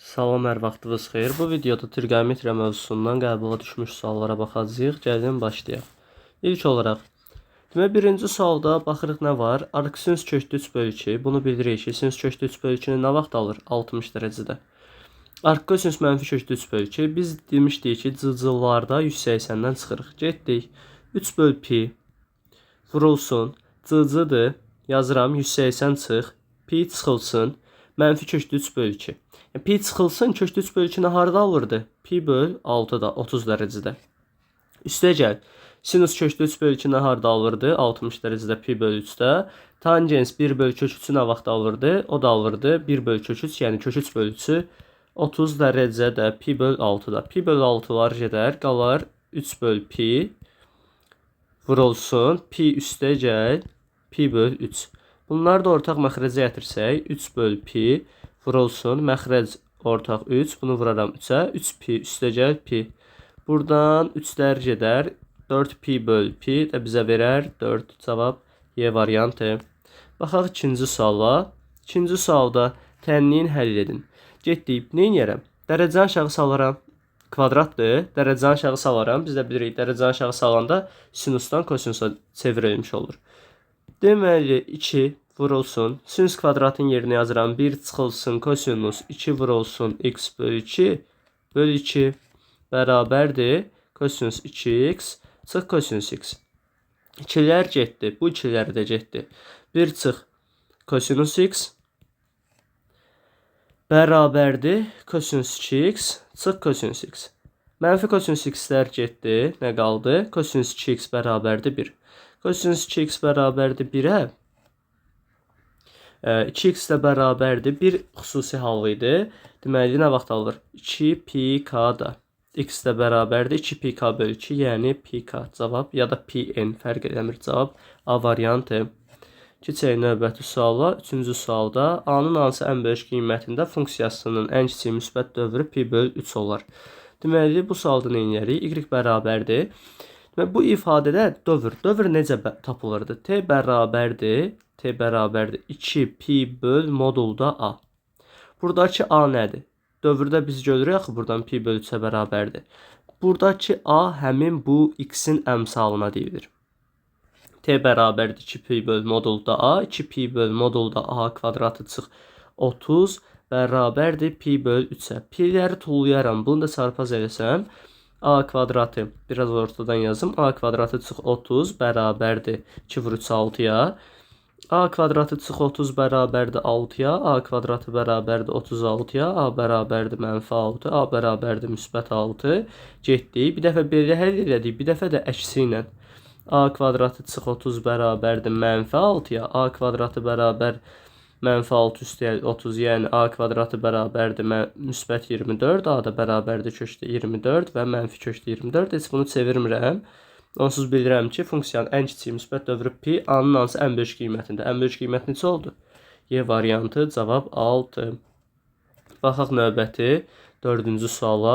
Salam, hər vaxtınız xeyir. Bu videoda trigonometriya mövzusundan qəbula düşmüş suallara baxacağıq. Gəlin başlayaq. İlk olaraq, demək birinci sualda baxırıq nə var? Arcsinus kökdə 3 bölü 2. Bunu bilirik ki, sinus kökdə 3 bölü 2-ni nə vaxt alır? 60 dərəcədə. Arckosinus mənfi kökdə 3 bölü 2. Biz demişdik ki, cıcıllarda 180-dən çıxırıq. Getdik. 3 bölü pi vurulsun. Cıcıdır. Yazıram 180 çıx. Pi çıxılsın. Mənfi kökdə 3 bölü 2. Yəni, pi çıxılsın, kökdə 3 bölü 2-ni harda alırdı? Pi böl 6-da, 30 dərəcədə. Üstə gəl. Sinus kökdə 3 bölü 2-ni harda alırdı? 60 dərəcədə pi bölü 3-də. Tangens 1 bölü kök 3-ü nə vaxt alırdı? O da alırdı 1 bölü kök 3, yəni kök 3 bölü 3-ü 30 dərəcədə pi böl 6-da. Pi böl 6-lar gedər, qalar 3 böl pi vurulsun. Pi üstə gəl, pi böl 3. Bunları da ortaq məxrəcə gətirsək, 3 böl pi vurulsun. Məxrəc ortaq 3. Bunu vuraram 3-ə. 3 pi üstə gəl pi. Buradan 3-lər gedər. 4 pi böl pi də bizə verər 4. Cavab Y variantı. Baxaq ikinci suala. İkinci sualda tənliyin həll edin. Getdik. Nə edərəm? Dərəcəni aşağı salaram. Kvadratdır. Dərəcəni aşağı salaram. Biz də bilirik, dərəcəni aşağı salanda sinusdan kosinusa çevrilmiş olur. Deməli 2 vurulsun. Sinus kvadratın yerinə yazıram. 1 çıxılsın kosinus 2 vurulsun x bölü 2 bölü 2 bərabərdir. Kosinus 2x çıx kosinus x. İkilər getdi. Bu ikilər də getdi. 1 çıx kosinus x bərabərdir. Kosinus 2x çıx kosinus x. Mənfi kosinus x-lər getdi. Nə qaldı? Kosinus 2x bərabərdir 1. Kosinus 2x bərabərdir 1-ə. 2x də bərabərdir. Bir xüsusi hal idi. Deməli, nə vaxt alır? 2 pi k-da. X də bərabərdir. 2 pi k bölü 2, yəni pi k. Cavab ya da pi n fərq eləmir. Cavab A variantı. Keçək növbəti suala. Üçüncü sualda A-nın hansı ən böyük qiymətində funksiyasının ən kiçik müsbət dövrü pi bölü 3 olar? Deməli, bu sualda nə edərik? Y bərabərdir. Deməli, bu ifadədə dövr. Dövr necə tapılırdı? T bərabərdir. T bərabərdir 2 pi böl modulda A. Buradakı A nədir? Dövrdə biz görürük axı buradan pi bölü 3-ə bərabərdir. Buradakı A həmin bu x-in əmsalına deyilir. T bərabərdir 2 pi böl modulda A. 2 pi böl modulda A kvadratı çıx 30 bərabərdir pi böl 3-ə. Pi'ləri tullayaram. Bunu da çarpaz eləsəm A kvadratı biraz ortadan yazım. A kvadratı çıx 30 bərabərdir 2 vur 3 6-ya. A kvadratı çıx 30 bərabərdir 6-ya. A kvadratı bərabərdir 36-ya. A bərabərdir mənfi 6. A bərabərdir müsbət 6. Getdik. Bir dəfə belə həll elədik. Bir dəfə də əksi ilə. A kvadratı çıx 30 bərabərdir mənfi 6-ya. A kvadratı bərabər mənfi 6 üstəgəl 30, yəni A kvadratı bərabərdir müsbət 24. A da bərabərdir kökdə 24 və mənfi kökdə 24. Heç bunu çevirmirəm. Onsuz bilirəm ki, funksiyanın ən kiçik müsbət dövrü pi A-nın hansı ən böyük qiymətində. Ən böyük qiymət neçə oldu? Y variantı, cavab 6. Baxaq növbəti dördüncü suala.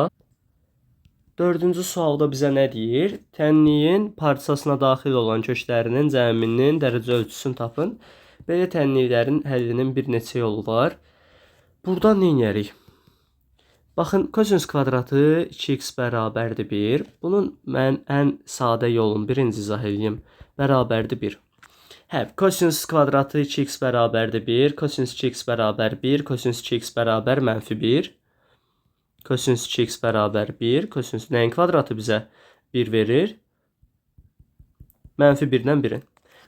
Dördüncü sualda bizə nə deyir? Tənliyin parçasına daxil olan köklərinin cəminin dərəcə ölçüsünü tapın. Belə tənliklərin həllinin bir neçə yolu var. Buradan nə edərik? Baxın, kosinus kvadratı 2x bərabərdir 1. Bunun mən ən sadə yolunu birinci izah eləyim. Bərabərdir 1. Hə, kosinus kvadratı 2x bərabərdir 1, kosinus 2x bərabər 1, kosinus 2x bərabər mənfi 1. Kosinus 2x bərabər 1, kosinus nəyin kvadratı bizə 1 verir? Mənfi 1-dən 1-in.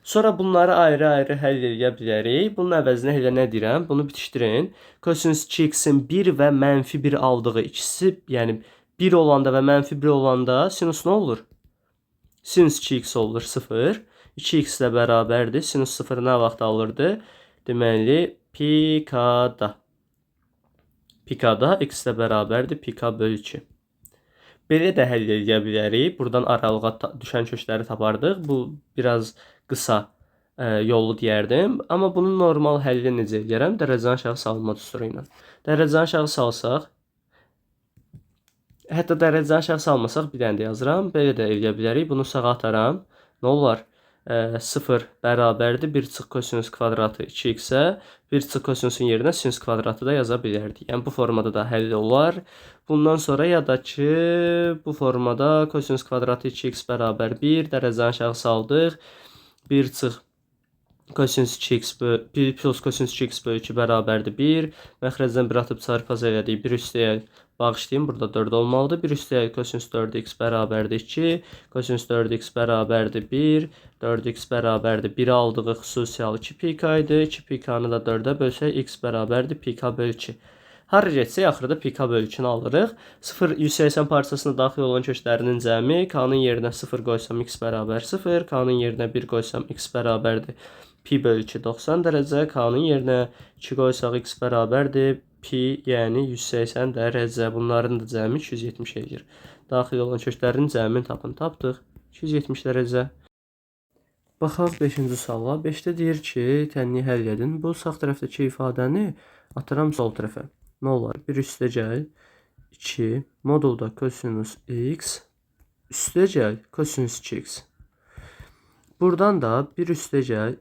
Sonra bunları ayrı-ayrı həll edə bilərik. Bunun əvəzinə elə nə deyirəm? Bunu bitişdirin. Kosinus 2x-in 1 və mənfi 1 aldığı ikisi, yəni 1 olanda və mənfi 1 olanda sinus nə olur? Sinus 2x olur 0. 2x ilə bərabərdir. Sinus 0 nə vaxt alırdı? Deməli, pi k-da. Pi k-da x ilə bərabərdir. Pi k bölü 2. Belə də həll edə bilərik. Buradan aralığa düşən kökləri tapardıq. Bu biraz qısa yolu deyərdim. Amma bunun normal həllini necə eləyərəm? Dərəcəni aşağı salma düsturu ilə. Dərəcəni aşağı salsaq, hətta dərəcəni aşağı salmasaq bir dənə də yazıram. Belə də eləyə bilərik. Bunu sağa ataram. Nə olar? 0 bərabərdir 1 çıx kosinus kvadratı 2x-ə, 1 çıx kosinusun yerinə sinus kvadratı da yaza bilərdik. Yəni bu formada da həll olar. Bundan sonra ya da ki bu formada kosinus kvadratı 2x bərabər 1, dərəcəni aşağı saldıq. 1 çıx kosinus 2x 1 plus kosinus 2x bölü 2 bərabərdir 1. Məxrəcdən 1 atıb çarpaz elədik. 1 üstəyə bağışlayın, burada 4 olmalıdır. 1 üstəyə kosinus 4x bərabərdir 2. Kosinus 4x bərabərdir 1. 4x bərabərdir 1 aldığı xüsusi hal 2 pi k idi. 2 pi k-nı da 4-ə bölsək x bərabərdir pi k bölü 2. Hara getsək axırda pi k bölü 2-ni alırıq. 0 180 parçasına daxil olan köklərinin cəmi k-nın yerinə 0 qoysam x bərabər 0, k-nın yerinə 1 qoysam x bərabərdir pi bölü 2 90 dərəcə, k-nın yerinə 2 qoysaq x bərabərdir pi, yəni 180 dərəcə. Bunların da cəmi 270 eləyir. Daxil olan köklərin cəmini tapın. Tapdıq. 270 dərəcə. Baxaq 5-ci suala. 5-də deyir ki, tənliyi həll edin. Bu sağ tərəfdəki ifadəni atıram sol tərəfə. Nə olar? 1 üstəgəl 2 modulda kosinus x üstəgəl kosinus 2x. Buradan da 1 üstəgəl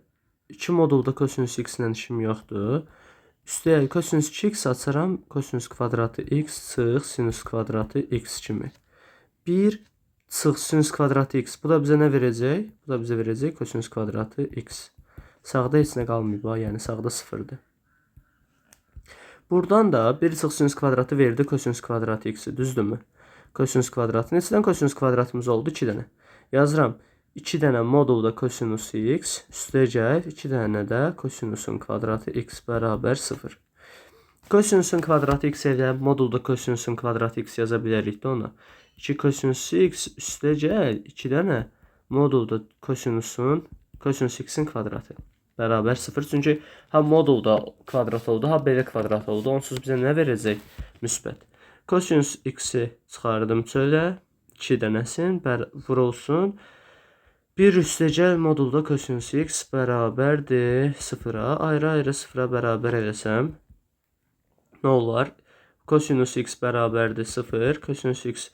2 modulda kosinus x ilə işim yoxdur. Üstəgəl kosinus 2x açaram. Kosinus kvadratı x çıx sinus kvadratı x kimi. 1 çıx sinus kvadratı x. Bu da bizə nə verəcək? Bu da bizə verəcək kosinus kvadratı x. Sağda heç nə qalmayıb, yəni sağda 0-dır. Buradan da 1 çıx sinus kvadratı verdi kosinus kvadratı x-i, düzdürmü? Kosinus kvadratı. Neçədən kosinus kvadratımız oldu? 2 dənə. Yazıram. 2 dənə modulda kosinus x üstəgəl 2 dənə də kosinusun kvadratı x bərabər 0. Kosinusun kvadratı x elə modulda kosinusun kvadratı x yaza bilərik də ona. 2 kosinus x üstəgəl 2 dənə modulda kosinus x-in kvadratı bərabər 0. Çünki ha modulda kvadrat oldu, ha belə kvadrat oldu. Onsuz bizə nə verəcək? Müsbət. Kosinus x-i çıxardım çölə. 2 dənəsin vurulsun. 1 üstəgəl modulda kosinus x bərabərdir 0-a. Ayrı-ayrı 0-a bərabər eləsəm nə olar? Kosinus x bərabərdir 0. Kosinus x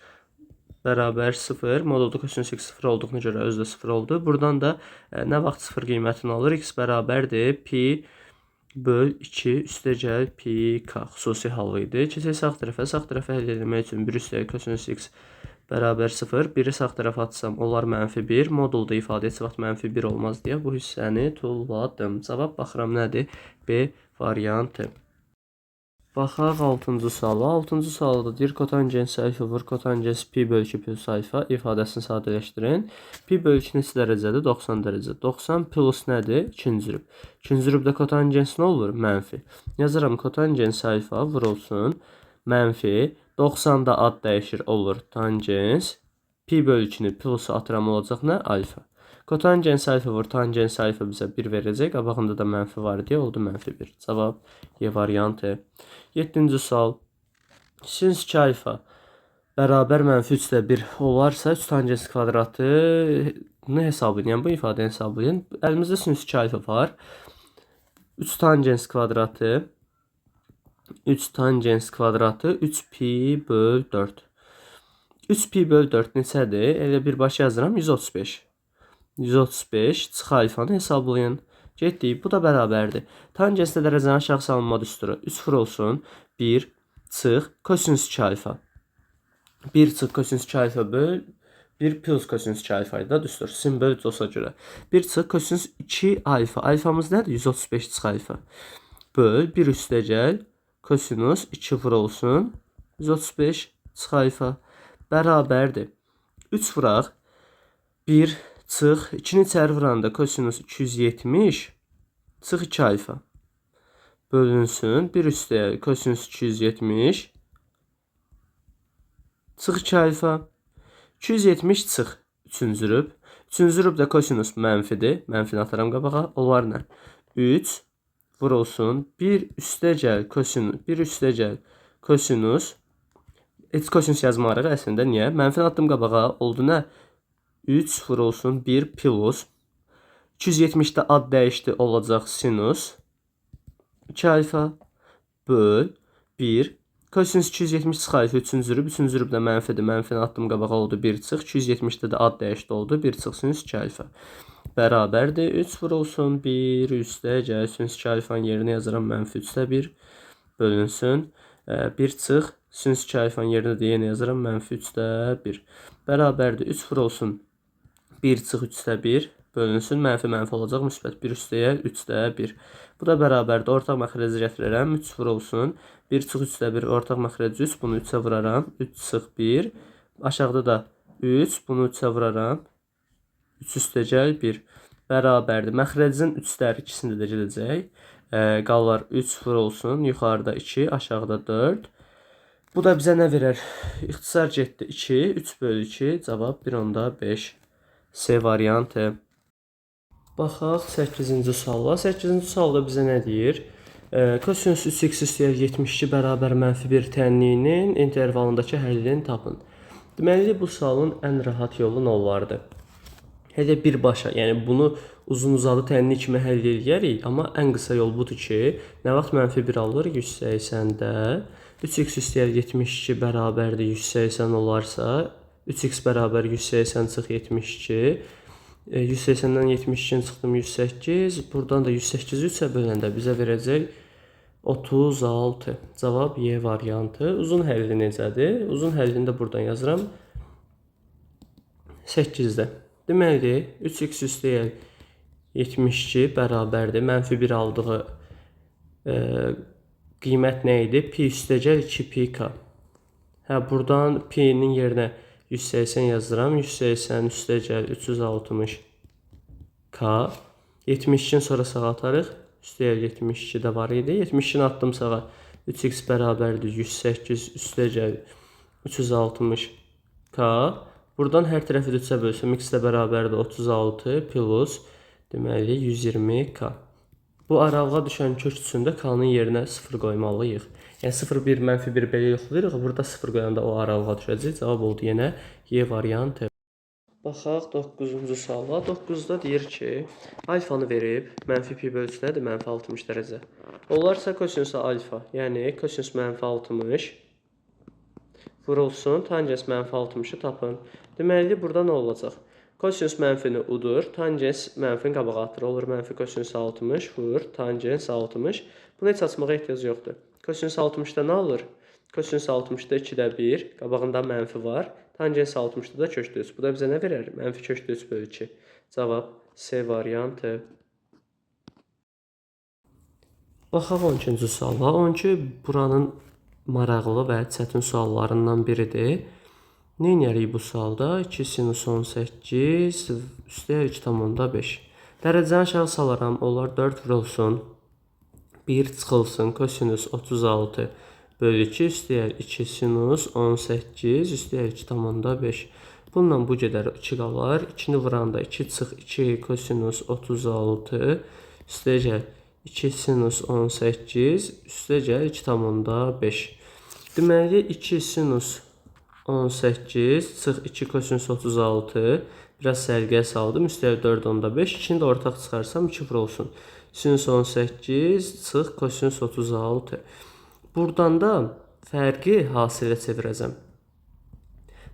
bərabər 0. Modulda kosinus x 0 olduğuna görə özü də 0 oldu. Buradan da nə vaxt 0 qiymətini alır? X bərabərdir pi böl 2 üstəgəl pi k xüsusi hal idi. Keçək sağ tərəfə. Sağ tərəfə həll etmək üçün 1 üstəgəl kosinus x bərabər 0. 1-i sağ tərəfə atsam olar mənfi 1. Modulda ifadə heç vaxt mənfi 1 olmaz deyə bu hissəni tulladım. Cavab baxıram nədir? B variantı. Baxaq 6-cı suala. 6-cı sualda deyir kotangens alfa vur kotangens pi bölü 2 plus alfa ifadəsini sadələşdirin. Pi bölü 2 neçə dərəcədir? 90 dərəcə. 90 plus nədir? İkinci rüb. İkinci rübdə kotangens nə olur? Mənfi. Yazıram kotangens alfa vurulsun. Mənfi. 90-da ad dəyişir olur tangens. Pi bölü 2-ni plusu atıram olacaq nə? Alfa. Kotangens alfa vur tangens alfa bizə 1 verəcək. Qabağında da mənfi var deyə oldu mənfi 1. Cavab Y variantı. 7-ci sual. Sinus 2 alfa bərabər mənfi 3-də 1 olarsa 3 tangens kvadratını hesablayın. Yəni bu ifadəni hesablayın. Əlimizdə sinus 2 alfa var. 3 tangens kvadratı 3 tangens kvadratı 3 pi böl 4. 3 pi böl 4 neçədir? Elə birbaşa yazıram 135. 135 çıx alfanı hesablayın. Getdik. Bu da bərabərdir. Tangensdə dərəcənin aşağı salınma düsturu. 3 vurulsun. 1 çıx kosinus 2 alfa. 1 çıx kosinus 2 alfa böl 1 plus kosinus 2 alfa idi da düstur. Sin böl olsa görə. 1 çıx kosinus 2 alfa. Alfamız nədir? 135 çıx alfa. Böl 1 üstəgəl kosinus 2 vurulsun. 135 çıx alfa bərabərdir. 3 vuraq. 1 çıx 2-ni içəri vuranda kosinus 270 çıx 2 alfa bölünsün. 1 üstəgəl kosinus 270 çıx 2 alfa 270 çıx 3-cü rüb. 3-cü rübdə kosinus mənfidir. Mənfini ataram qabağa. Onlar nə? 3 vurulsun. 1 üstəgəl kosinus 1 üstəgəl kosinus heç kosinus yazmarıq əslində. Niyə? Mənfini atdım qabağa. Oldu nə? 3 vurulsun 1 plus 270-də ad dəyişdi olacaq sinus 2 alfa böl 1 kosinus 270 çıx alfa 3-cü rüb. 3-cü rübdə mənfidir. Mənfini atdım qabağa oldu 1 çıx. 270-də də ad dəyişdi oldu 1 çıx sinus 2 alfa. Bərabərdir. 3 vurulsun 1 üstə gəl sinüs 2 alfanın yerinə yazıram mənfi 3-də 1 bölünsün. 1 çıx sinüs 2 alfanın yerinə də yenə yazıram mənfi 3-də 1. Bərabərdir. 3 vurulsun 1 çıx 3-də 1 bölünsün. Mənfi mənfi olacaq. Müsbət 1 üstəyə 3-də 1. Bu da bərabərdir. Ortaq məxrəci gətirərəm. 3 vurulsun. 1 çıx 3-də 1 ortaq məxrəci 3. Bunu 3-ə vuraram. 3 çıx 1. Aşağıda da 3. Bunu 3-ə vuraram. 3 üstəgəl 1. Bərabərdir. Məxrəcin 3-ləri ikisində də gedəcək. Qalar 3 vurulsun. Yuxarıda 2, aşağıda 4. Bu da bizə nə verər? İxtisar getdi 2. 3 bölü 2. Cavab 1.5. C variantı. Baxaq 8-ci suala. 8-ci sualda bizə nə deyir? Kosinus 3x üstəgəl 72 bərabər mənfi 1 tənliyinin intervalındakı həllini tapın. Deməli, bu sualın ən rahat yolu nə olardı? Hələ birbaşa, yəni bunu uzun-uzadı tənlik kimi həll eləyərik, amma ən qısa yol budur ki, nə vaxt mənfi 1 alır? 180-də 3x üstəgəl 72 bərabərdir 180 olarsa, 3x bərabər 180 çıx 72, 180-dən 72-ni çıxdım 108, buradan da 108-i 3-ə böləndə bizə verəcək 36. Cavab Y variantı. Uzun həlli necədir? Uzun həllini də buradan yazıram. 8-də. Deməli, 3x üstəgəl 72 bərabərdir. Mənfi 1 aldığı qiymət nə idi? Pi üstəgəl 2 pi k. Hə, buradan pi-nin yerinə 180 yazıram. 180 üstəgəl 360 k. 72-ni sonra sağa atarıq. Üstəgəl 72 də var idi. 72-ni atdım sağa. 3x bərabərdir 108 üstəgəl 360 k. Buradan hər tərəfi də 3-ə bölsəm, x də bərabərdir 36 plus deməli 120k. Bu aralığa düşən kök üçün də k-nın yerinə 0 qoymalıyıq. Yəni 0, 1, mənfi 1 belə yoxlayırıq. Burada 0 qoyanda o aralığa düşəcək. Cavab oldu yenə Y variantı. Baxaq 9-cu suala. 9-da deyir ki, alfanı verib, mənfi pi bölüsü nədir? Mənfi 60 dərəcə. Olarsa kosinus alfa, yəni kosinus mənfi 60 vurulsun, tangens mənfi 60-ı tapın. Deməli, burada nə olacaq? Kosinus mənfini udur, tangens mənfini qabağa atır. Olur mənfi kosinus 60 vur, tangens 60. Bunu heç açmağa ehtiyac yoxdur. Kosinus 60-da nə olur? Kosinus 60-da 2-də 1, qabağında mənfi var. Tangens 60-da da kökdə 3. Bu da bizə nə verər? Mənfi kökdə 3 bölü 2. Cavab C variantı. Baxaq 12-ci suala. 12 buranın maraqlı və çətin suallarından biridir. Nə edərik bu sualda? 2 sinus 18 üstəgəl 2,5. Dərəcəni aşağı salaram. Onlar 4 vurulsun. 1 çıxılsın. Kosinus 36 bölü 2 üstəgəl 2 sinus 18 üstəgəl 2,5. Bununla bu gedər 2 qalar. 2-ni vuranda 2 çıx 2 kosinus 36 üstəgəl 2 sinus 18 üstəgəl 2,5. Deməli 2 sinus 18 çıx 2 kosinus 36 biraz səliqəyə saldım. Üstəgəl 4,5. 2-ni də ortaq çıxarsam 2 vurulsun. Sinus 18 çıx kosinus 36. Buradan da fərqi hasilə çevirəcəm.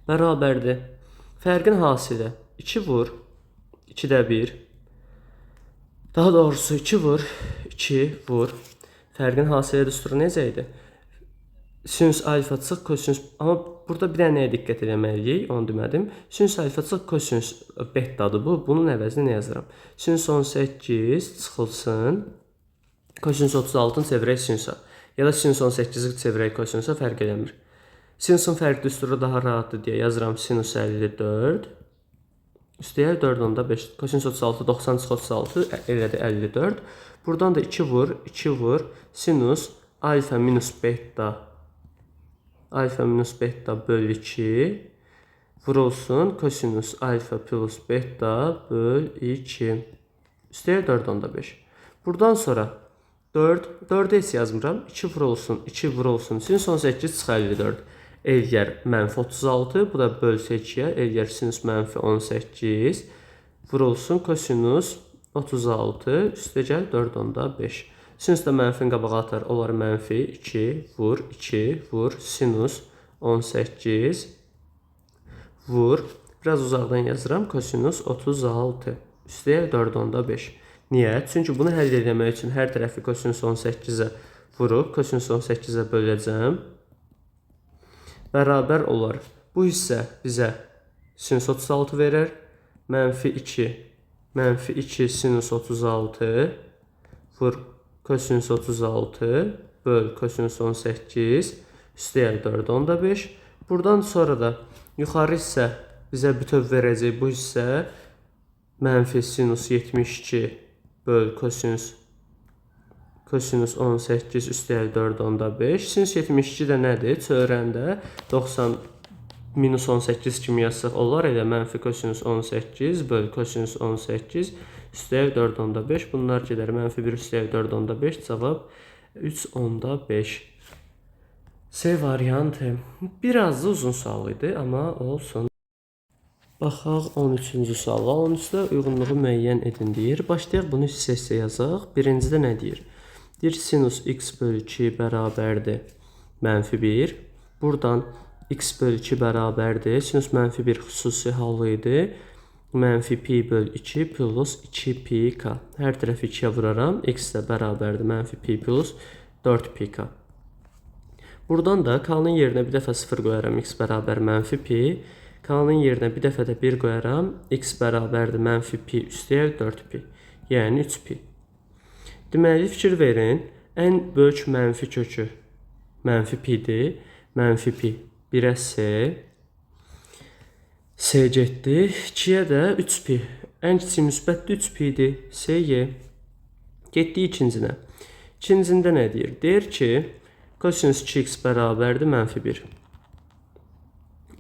Bərabərdir. Fərqin hasili 2 vur 2-də 1. Daha doğrusu 2 vur 2 vur. Fərqin hasili düsturu necə idi? Sinus alfa çıx kosinus. Amma burada bir dənə nəyə diqqət eləməliyik, onu demədim. Sinus alfa çıx kosinus betadır bu. Bunun əvəzinə nə yazıram? Sinus 18 çıxılsın. Kosinus 36-nı çevirək sinusa. Ya da sinus 18-i çevirək kosinusa, fərq eləmir. Sinusun fərq düsturu daha rahatdır deyə yazıram sinus 54. Üstəgəl 4,5. Kosinus 36 90 çıx 36 elədi 54. Buradan da 2 vur, 2 vur. Sinus alfa minus beta alfa minus beta böl 2 vurulsun kosinus alfa plus beta böl 2. Üstəgəl 4,5. Buradan sonra 4, 4-ü heç yazmıram. 2 vurulsun, 2 vurulsun. Sinus 18 çıx 54. Eləyər mənfi 36. Bu da bölsə 2-yə. Eləyər sinus mənfi 18. Vurulsun kosinus 36. Üstəgəl 4,5. Sinus da mənfini qabağa atar. Olar mənfi 2 vur 2 vur sinus 18 vur. Biraz uzaqdan yazıram. Kosinus 36. Üstəyə 4,5. Niyə? Çünki bunu həll etmək üçün hər tərəfi kosinus 18-ə vurub kosinus 18-ə böləcəm. Bərabər olar. Bu hissə bizə sinus 36 verər. Mənfi 2, mənfi 2 sinus 36 vur kosinus 36 böl kosinus 18 üstəyə 4,5. Buradan sonra da yuxarı hissə bizə bütöv verəcək bu hissə mənfi sinus 72 böl kosinus 18 üstəyə 4,5. Sinus 72 də nədir? Çöhrəndə 90 minus 18 kimi yazsaq olar. Elə mənfi kosinus 18 böl kosinus 18 üstəyə 4,5. Bunlar gedər. Mənfi 1 üstəyə 4,5. Cavab 3,5. C variantı. Biraz da uzun sual idi, amma olsun. Baxaq 13-cü suala. 13-də uyğunluğu müəyyən edin deyir. Başlayaq bunu hissə-hissə yazaq. Birincidə nə deyir? Deyir sinus x bölü 2 bərabərdir mənfi 1. Buradan x bölü 2 bərabərdir. Sinus mənfi 1 xüsusi halı idi. Mənfi pi bölü 2 plus 2 pi k. Hər tərəfi 2-yə vuraram. X də bərabərdir mənfi pi plus 4 pi k. Buradan da k-nın yerinə bir dəfə 0 qoyaram. X bərabər mənfi pi. K-nın yerinə bir dəfə də 1 qoyaram. X bərabərdir mənfi pi üstəyə 4 pi. Yəni 3 pi. Deməli, fikir verin. Ən böyük mənfi kökü mənfi pidir. Mənfi pi 1-ə c. C getdi. 2-yə də 3 pi. Ən kiçik müsbətdir 3 pidir. C, Y. Getdik ikincinə. İkincində nə deyir? Deyir ki, kosinus 2x bərabərdir mənfi 1.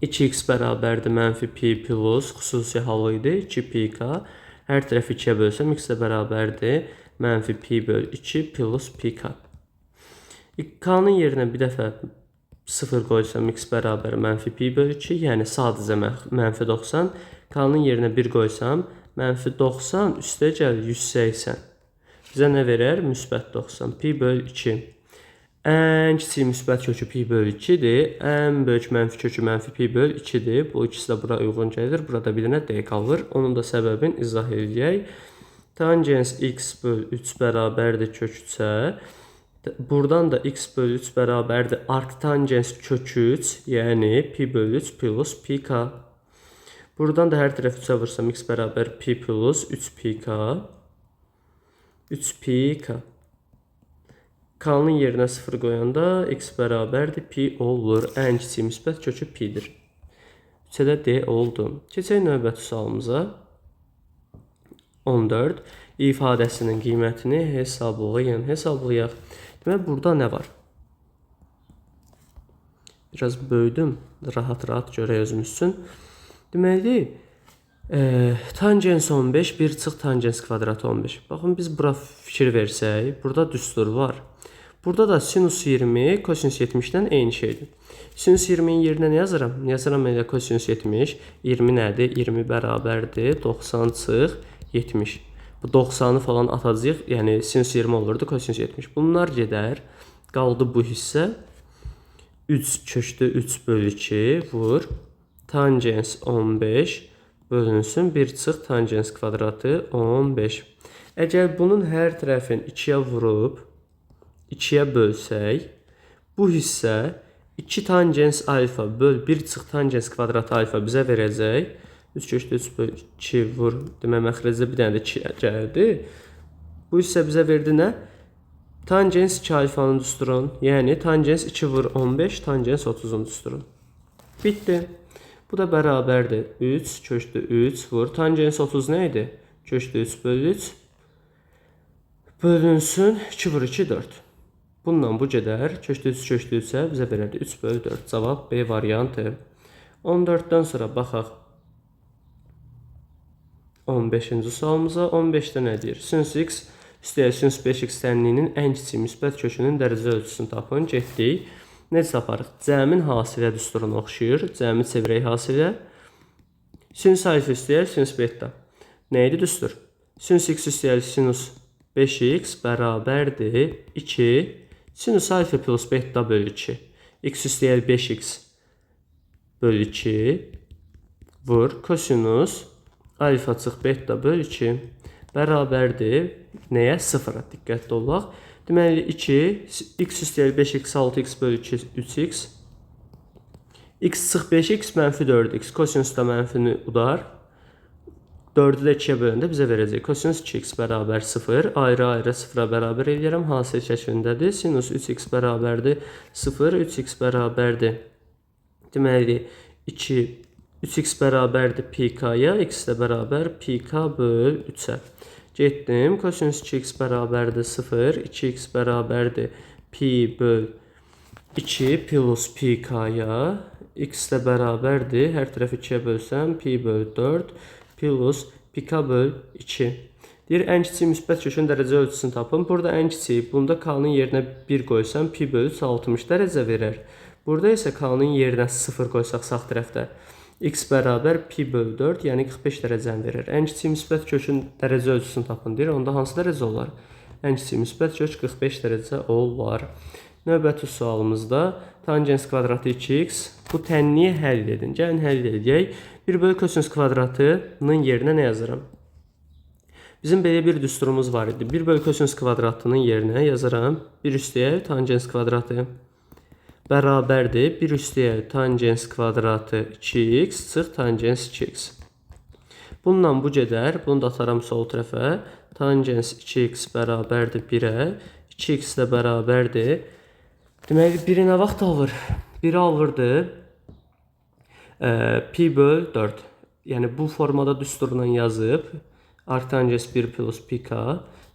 2x bərabərdir mənfi pi plus xüsusi halı idi 2 pi k. Hər tərəfi 2-yə bölsəm x də bərabərdir mənfi pi böl 2 plus pi k. K-nın yerinə bir dəfə 0 qoysam x bərabər mənfi pi böl 2, yəni sadəcə mənfi 90. K-nın yerinə 1 qoysam mənfi 90 üstə gəl 180. Bizə nə verər? Müsbət 90. Pi böl 2. Ən kiçik müsbət kökü pi böl 2-dir. Ən böyük mənfi kökü mənfi pi böl 2-dir. Bu ikisi də bura uyğun gəlir. Burada bir dənə D qalır. Onun da səbəbini izah edək. Tangens x böl 3 bərabərdir kök 3-ə. Buradan da x böl 3 bərabərdir arctangens kök 3, yəni pi böl 3 plus pi k. Buradan da hər tərəf 3-ə vursam x bərabər pi plus 3 pi k. 3 pi k. K-nın yerinə 0 qoyanda x bərabərdir pi olur. Ən kiçik müsbət kökü pidir. 3-ə də D oldu. Keçək növbəti sualımıza. 14. İfadəsinin qiymətini hesablayın. Hesablayaq. Deməli, burada nə var? Biraz böyüdüm. Rahat-rahat görək özümüz üçün. Deməli, tangens 15, 1 çıx tangens kvadratı 15. Baxın, biz bura fikir versək, burada düstur var. Burada da sinus 20, kosinus 70-dən eyni şeydir. Sinus 20-nin yerinə nə yazıram? Yazıram elə kosinus 70. 20 nədir? 20 bərabərdir 90 çıx 70. Bu 90-ı falan atacağıq. Yəni sinus 20 olurdu, kosinus 70. Bunlar gedər. Qaldı bu hissə. 3 kökdə 3 bölü 2 vur. Tangens 15 bölünsün 1 çıx tangens kvadratı 15. Əgər bunun hər tərəfini 2-yə vurub 2-yə bölsək, bu hissə 2 tangens alfa böl 1 çıx tangens kvadratı alfa bizə verəcək. 3 kökdə 3 böl 2 vur. Demək, məxrəcdə bir dənə də 2 gəldi. Bu hissə bizə verdi nə? Tangens 2 alfanın düsturun. Yəni, tangens 2 vur 15, tangens 30-un düsturun. Bitdi. Bu da bərabərdir. 3 kökdə 3 vur. Tangens 30 nə idi? Kökdə 3 böl 3 bölünsün 2 vur 2, 4. Bununla bu gedər. Kökdə 3 kökdə 3-ə bizə verərdi 3 böl 4. Cavab B variantı. 14-dən sonra baxaq 15-ci sualımıza. 15-də nə deyir? Sinus x üstəyə sinus 5x tənliyinin ən kiçik müsbət kökünün dərəcə ölçüsünü tapın. Getdik. Necə taparıq? Cəmin hasilə düsturuna oxşayır. Cəmi çevirək hasilə. Sinus alfa üstəyə sinus beta. Nə idi düstur? Sinus x üstəyə sinus 5x bərabərdir 2 sinus alfa plus beta bölü 2. X üstəyə 5x bölü 2 vur kosinus Alfa çıx beta böl 2 bərabərdir nəyə? 0-a. Diqqətli olaq. Deməli 2, x üstəgəl 5x 6x böl 2 3x. X çıx 5x mənfi 4x. Kosinus da mənfini udar. 4-ü də 2-yə böləndə bizə verəcək. Kosinus 2x bərabər 0. Ayrı-ayrı 0-a bərabər eləyirəm. Hasil şəklindədir. Sinus 3x bərabərdir 0. 3x bərabərdir. Deməli 2, 3x bərabərdir pi k-ya, x də bərabər pi k böl 3-ə. Getdim. Kosinus 2x bərabərdir 0. 2x bərabərdir pi böl 2 plus pi k-ya. X də bərabərdir. Hər tərəfi 2-yə bölsəm pi böl 4 plus pi k böl 2. Deyir, ən kiçik müsbət kökün dərəcə ölçüsünü tapın. Burada ən kiçik, bunda k-nın yerinə 1 qoysam pi böl 3 60 dərəcə verər. Burada isə k-nın yerinə 0 qoysaq sağ tərəfdə x bərabər pi böl 4, yəni 45 dərəcəni verər. Ən kiçik müsbət kökün dərəcə ölçüsünü tapın deyir. Onda hansı dərəcə olar? Ən kiçik müsbət kök 45 dərəcə olar. Növbəti sualımızda tangens kvadratı 2x. Bu tənliyi həll edin. Gəlin həll edək. 1 bölü kosinus kvadratının yerinə nə yazıram? Bizim belə bir düsturumuz var idi. 1 bölü kosinus kvadratının yerinə yazaram. 1 üstəgəl tangens kvadratı bərabərdir. 1 üstəgəl tangens kvadratı 2x çıx tangens 2x. Bununla bu gedər. Bunu da ataram sol tərəfə. Tangens 2x bərabərdir 1-ə. 2x də bərabərdir. Deməli, 1-i nə vaxt alır? 1-i alırdı pi böl 4. Yəni, bu formada düsturla yazıb arctangens 1 plus pi k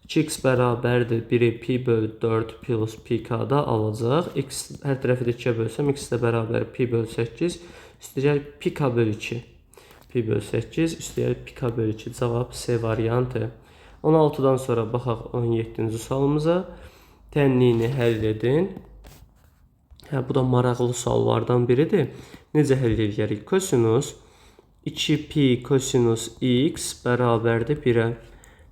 2x bərabərdir 1-i pi böl 4 plus pi k-da alacaq. X hər tərəfi də 2-yə bölsəm, x də bərabər pi böl 8, üstəgəl pi k böl 2. Pi böl 8, üstəgəl pi k böl 2. Cavab C variantı. 16-dan sonra baxaq 17-ci sualımıza. Tənliyini həll edin. Hə, bu da maraqlı suallardan biridir. Necə həll edərik? Kosinus 2pi kosinus x bərabərdir 1-ə.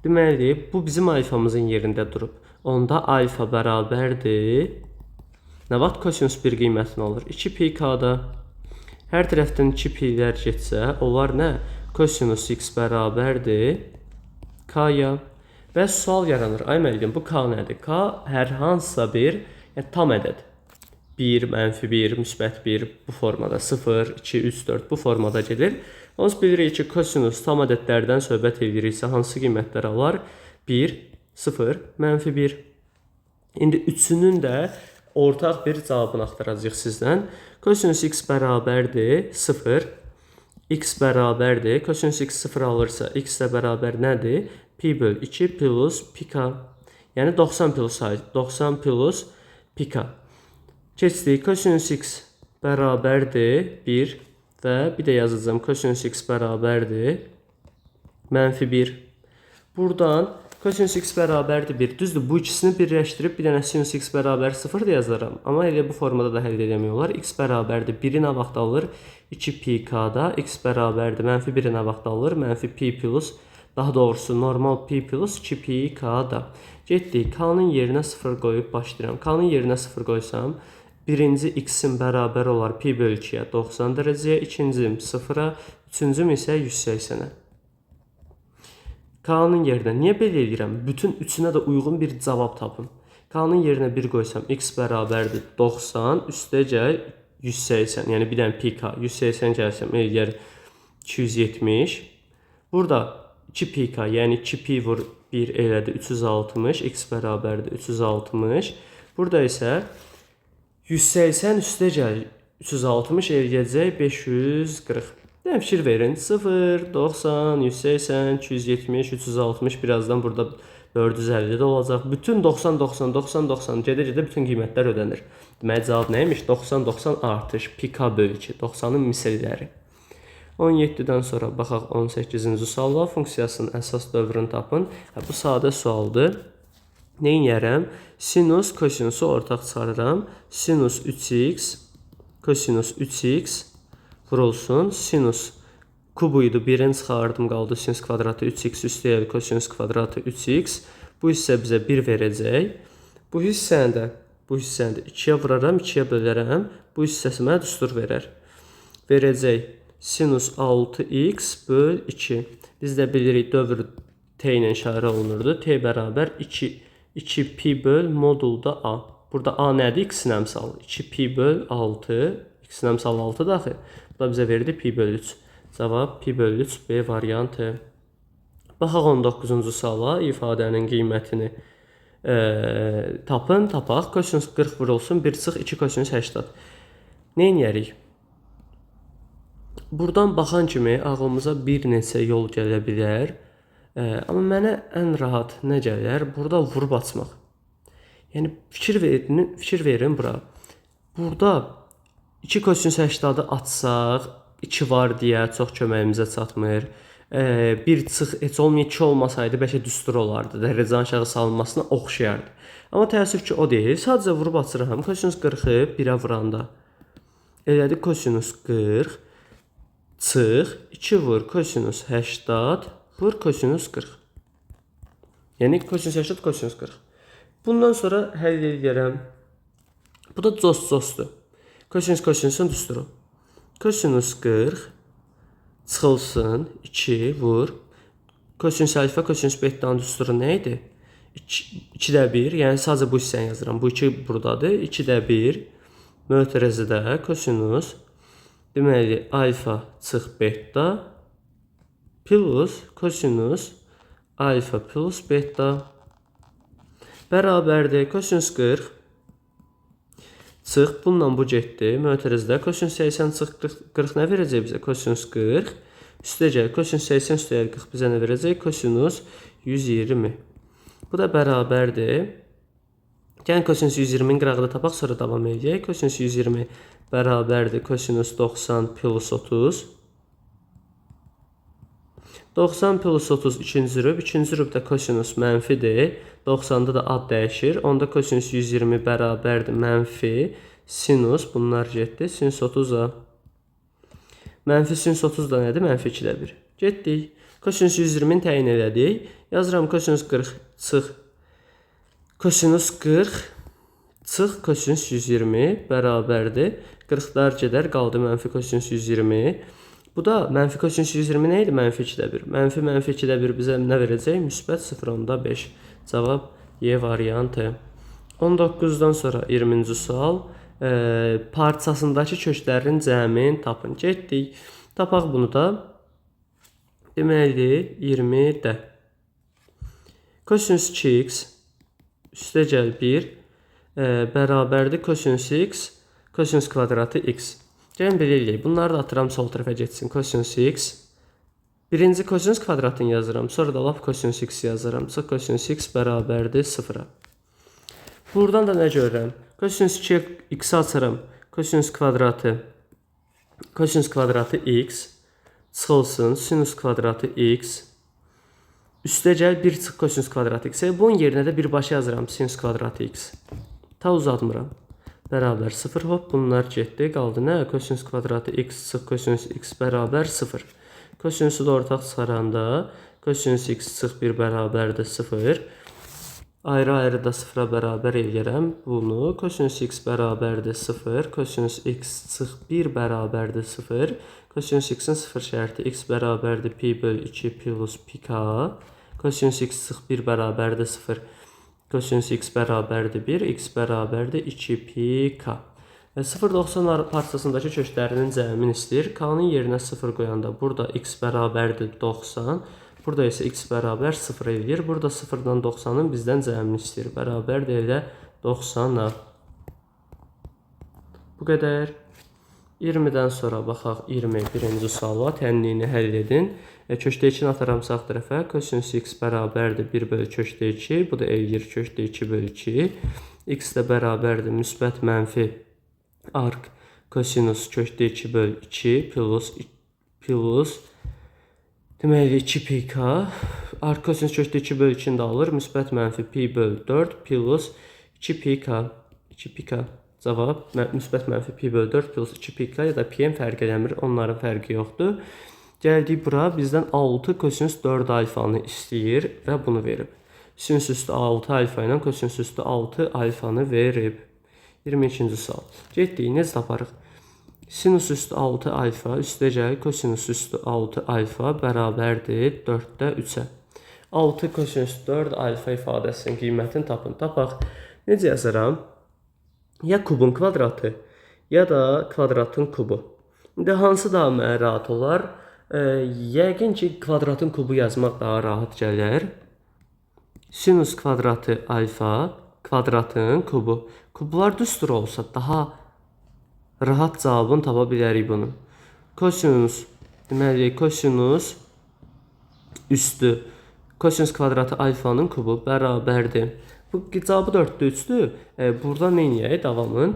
Deməli, bu bizim alfamızın yerində durub. Onda alfa bərabərdir. Nə vaxt kosinus 1 qiymətini alır? 2pi k-da. Hər tərəfdən 2 pi-lər getsə, onlar nə? Kosinus x bərabərdir k-ya. Və sual yaranır. Ay müəllim, bu k nədir? K hər hansısa bir, yəni tam ədəd. 1, mənfi 1, müsbət 1 bu formada 0, 2, 3, 4 bu formada gedir. Onsuz bilirik ki, kosinus tam ədədlərdən söhbət ediriksə hansı qiymətlər alar? 1, 0, mənfi 1. İndi üçünün də ortaq bir cavabını axtaracağıq sizdən. Kosinus x bərabərdir 0, x bərabərdir. Kosinus x 0 alırsa, x də bərabər nədir? Pi böl 2 plus pi k. Yəni 90 plus 90 plus pi k. Keçdik. Kosinus x bərabərdir 1 və bir də yazacağım. Kosinus x bərabərdir mənfi 1. Buradan kosinus x bərabərdir 1. Düzdür, bu ikisini birləşdirib bir dənə sinus x bərabər 0 da yazaram. Amma elə bu formada da həll eləmək olar. X bərabərdir 1-i nə vaxt alır? 2 pi k-da. X bərabərdir mənfi 1-i nə vaxt alır? Mənfi pi plus, daha doğrusu normal pi plus 2 pi k-da. Getdik. K-nın yerinə 0 qoyub başlayıram. K-nın yerinə 0 qoysam, birinci x-in bərabər olar pi böl 2-yə 90 dərəcəyə, ikincim 0-a, üçüncüm isə 180-ə. K-nın yerinə niyə belə eləyirəm? Bütün üçünə də uyğun bir cavab tapın. K-nın yerinə 1 qoysam, x bərabərdir 90, üstəgəl 180, yəni bir dənə pi k, 180 gəlsəm eləyər 270. Burada 2 pi k, yəni 2 pi vur 1 elədi 360, x bərabərdir 360. Burada isə 180 üstəgəl 360 eləyəcək 540. Nə fikir verin? 0, 90, 180, 270, 360, birazdan burada 450 də olacaq. Bütün 90, 90, 90, 90 gedə-gedə bütün qiymətlər ödənir. Deməli, cavab nə imiş? 90, 90 artış, pi k böl 2, 90-ın misilləri. 17-dən sonra baxaq 18-ci suala. Funksiyasının əsas dövrünü tapın. Hə, bu sadə sualdır. Nə edərəm? Sinus, kosinusu ortaq çıxarıram. Sinus 3x, kosinus 3x vurulsun. Sinus kubu idi. 1-ni çıxardım, qaldı sinus kvadratı 3x üstəgəl kosinus kvadratı 3x. Bu hissə bizə 1 verəcək. Bu hissəni də 2-yə vuraram, 2-yə bölərəm. Bu hissəsi mənə düstur verər. Verəcək. Sinus 6x böl 2. Biz də bilirik dövr t ilə işarə olunurdu. T bərabər 2, 2 pi böl modulda a. Burada a nədir? X-in əmsalı. 2 pi böl 6. X-in əmsalı 6 daxı. Bu da bizə verdi pi böl 3. Cavab pi böl 3 B variantı. Baxaq 19-cu suala, ifadənin qiymətini tapın, tapaq. Kosinus 40 vurulsun, 1 çıx 2 kosinus 80. Nə edərik? Buradan baxan kimi ağlımıza bir neçə yol gələ bilər. Amma mənə ən rahat nə gələr? Burada vurub açmaq. Yəni fikir verin, fikir verin bura. Burada 2 kosinus 80-ı açsaq, 2 var deyə çox köməyimizə çatmır. 1 çıx heç olmaya 2 olmasaydı bəlkə düstur olardı. Dərəcənin aşağı salınmasına oxşayardı. Amma təəssüf ki o deyil. Sadəcə vurub açıram. Kosinus 40-ı 1-ə vuranda elədi kosinus 40 çıx 2 vur kosinus 80 vur kosinus 40. Yəni kosinus 80 kosinus 40. Bundan sonra həll edirəm. Bu da cos-cosdur. Kosinus kosinusun düsturu. Kosinus 40 çıxılsın 2 vur. Kosinus alfa, kosinus bettanın düsturu nə idi? 2-də 1, yəni sadəcə bu hissəni yazıram. Bu 2 buradadır. 2-də 1 mötərizədə kosinus deməli alfa çıx beta plus kosinus alfa plus beta bərabərdir kosinus 40 çıx, bununla bu getdi. Mötərizədə kosinus 80 çıx 40 nə verəcək bizə? Kosinus 40. Üstəgəl kosinus 80 üstəgəl 40 bizə nə verəcək? Kosinus 120. Bu da bərabərdir. Gəlin kosinus 120-nin qırağını tapaq, sonra davam edək. Kosinus 120 bərabərdir kosinus 90 plus 30. 90 plus 30 ikinci rüb. İkinci rübdə kosinus mənfidir. 90-da da ad dəyişir. Onda kosinus 120 bərabərdir mənfi sinus. Bunlar getdi. Sinus 30-a. Mənfi sinus 30 da nədir? Mənfi 2-də 1. Getdik. Kosinus 120-ni təyin elədik. Yazıram kosinus 40 çıx. Kosinus 40 çıx kosinus 120 bərabərdir. 40-lar gedər, qaldı mənfi kosinus 120. Bu da mənfi kosinus 120 nə idi? Mənfi 2-də 1. Mənfi mənfi 2-də 1 bizə nə verəcək? Müsbət 0,5. Cavab Y variantı. 19-dan sonra 20-ci sual. Parçasındakı köklərin cəmini tapın. Getdik. Tapaq bunu da. Deməli 20-də. Kosinus 2x üstəgəl 1 bərabərdir kosinus x kosinus kvadratı x. Gəlin belə eləyək. Bunları da atıram sol tərəfə getsin. Kosinus x. Birinci kosinus kvadratını yazıram. Sonra da lap kosinus x yazıram. Çıx kosinus x bərabərdir 0-a. Buradan da nə görürəm? Kosinus 2x açıram. Kosinus kvadratı x çıxılsın. Sinus kvadratı x. Üstəgəl 1 çıx kosinus kvadratı x. Bunun yerinə də birbaşa yazıram sinus kvadratı x. Ta uzatmıram. Bərabər 0. Hop, bunlar getdi. Qaldı nə? Kosinus kvadratı x çıx kosinus x bərabər 0. Kosinusu da ortaq çıxaranda kosinus x çıx 1 bərabərdir 0. Ayrı-ayrı da 0-a bərabər eləyərəm bunu. Kosinus x bərabərdir 0. Kosinus x çıx 1 bərabərdir 0. Kosinus x-in 0 şərti x bərabərdir pi böl 2 plus pi k. Kosinus x çıx 1 bərabərdir 0. Kosinus x bərabərdir 1, x bərabərdir 2 pi k. Və 0,90 parçasındakı köklərinin cəmini istəyir. K-nın yerinə 0 qoyanda burada x bərabərdir 90. Burada isə x bərabər 0 eləyir. Burada 0-dan 90-ın bizdən cəmini istəyir. Bərabərdir elə 90-a. Bu qədər. 20-dən sonra baxaq 21-ci suala. Tənliyini həll edin. Kökdə 2-ni ataram sağ tərəfə. Kosinus x bərabərdir 1 bölü kökdə 2. Bu da eləyir kökdə 2 bölü 2. X də bərabərdir müsbət mənfi ark kosinus kökdə 2 bölü 2 plus deməli 2 pi k. Ark kosinus kökdə 2 bölü 2-ni də alır. Müsbət mənfi pi bölü 4 plus 2 pi k. 2 pi k. Cavab müsbət mənfi pi bölü 4 plus 2 pi k ya da pi-nin fərq eləmir. Onların fərqi yoxdur. Gəldik bura, bizdən 6 kosinus 4 alfanı istəyir və bunu verib. Sinus üstü 6 alfa ilə kosinus üstü 6 alfanı verib. 22-ci sual. Getdik, necə taparıq? Sinus üstü 6 alfa üstəgəl kosinus üstü 6 alfa bərabərdir 4-də 3-ə. 6 kosinus 4 alfa ifadəsinin qiymətini tapın. Tapaq. Necə yazaram? Ya kubun kvadratı, ya da kvadratın kubu. İndi hansı daha mənə rahat olar? Yəqin ki, kvadratın kubu yazmaq daha rahat gələr. Sinus kvadratı alfa kvadratın kubu. Kublar düstur olsa daha rahat cavabını tapa bilərik bunun. Kosinus, deməli, kosinus üstü, kosinus kvadratı alfanın kubu bərabərdir. Bu cavabı 4-də 3-dür. Burada nə eləyək? Davamın.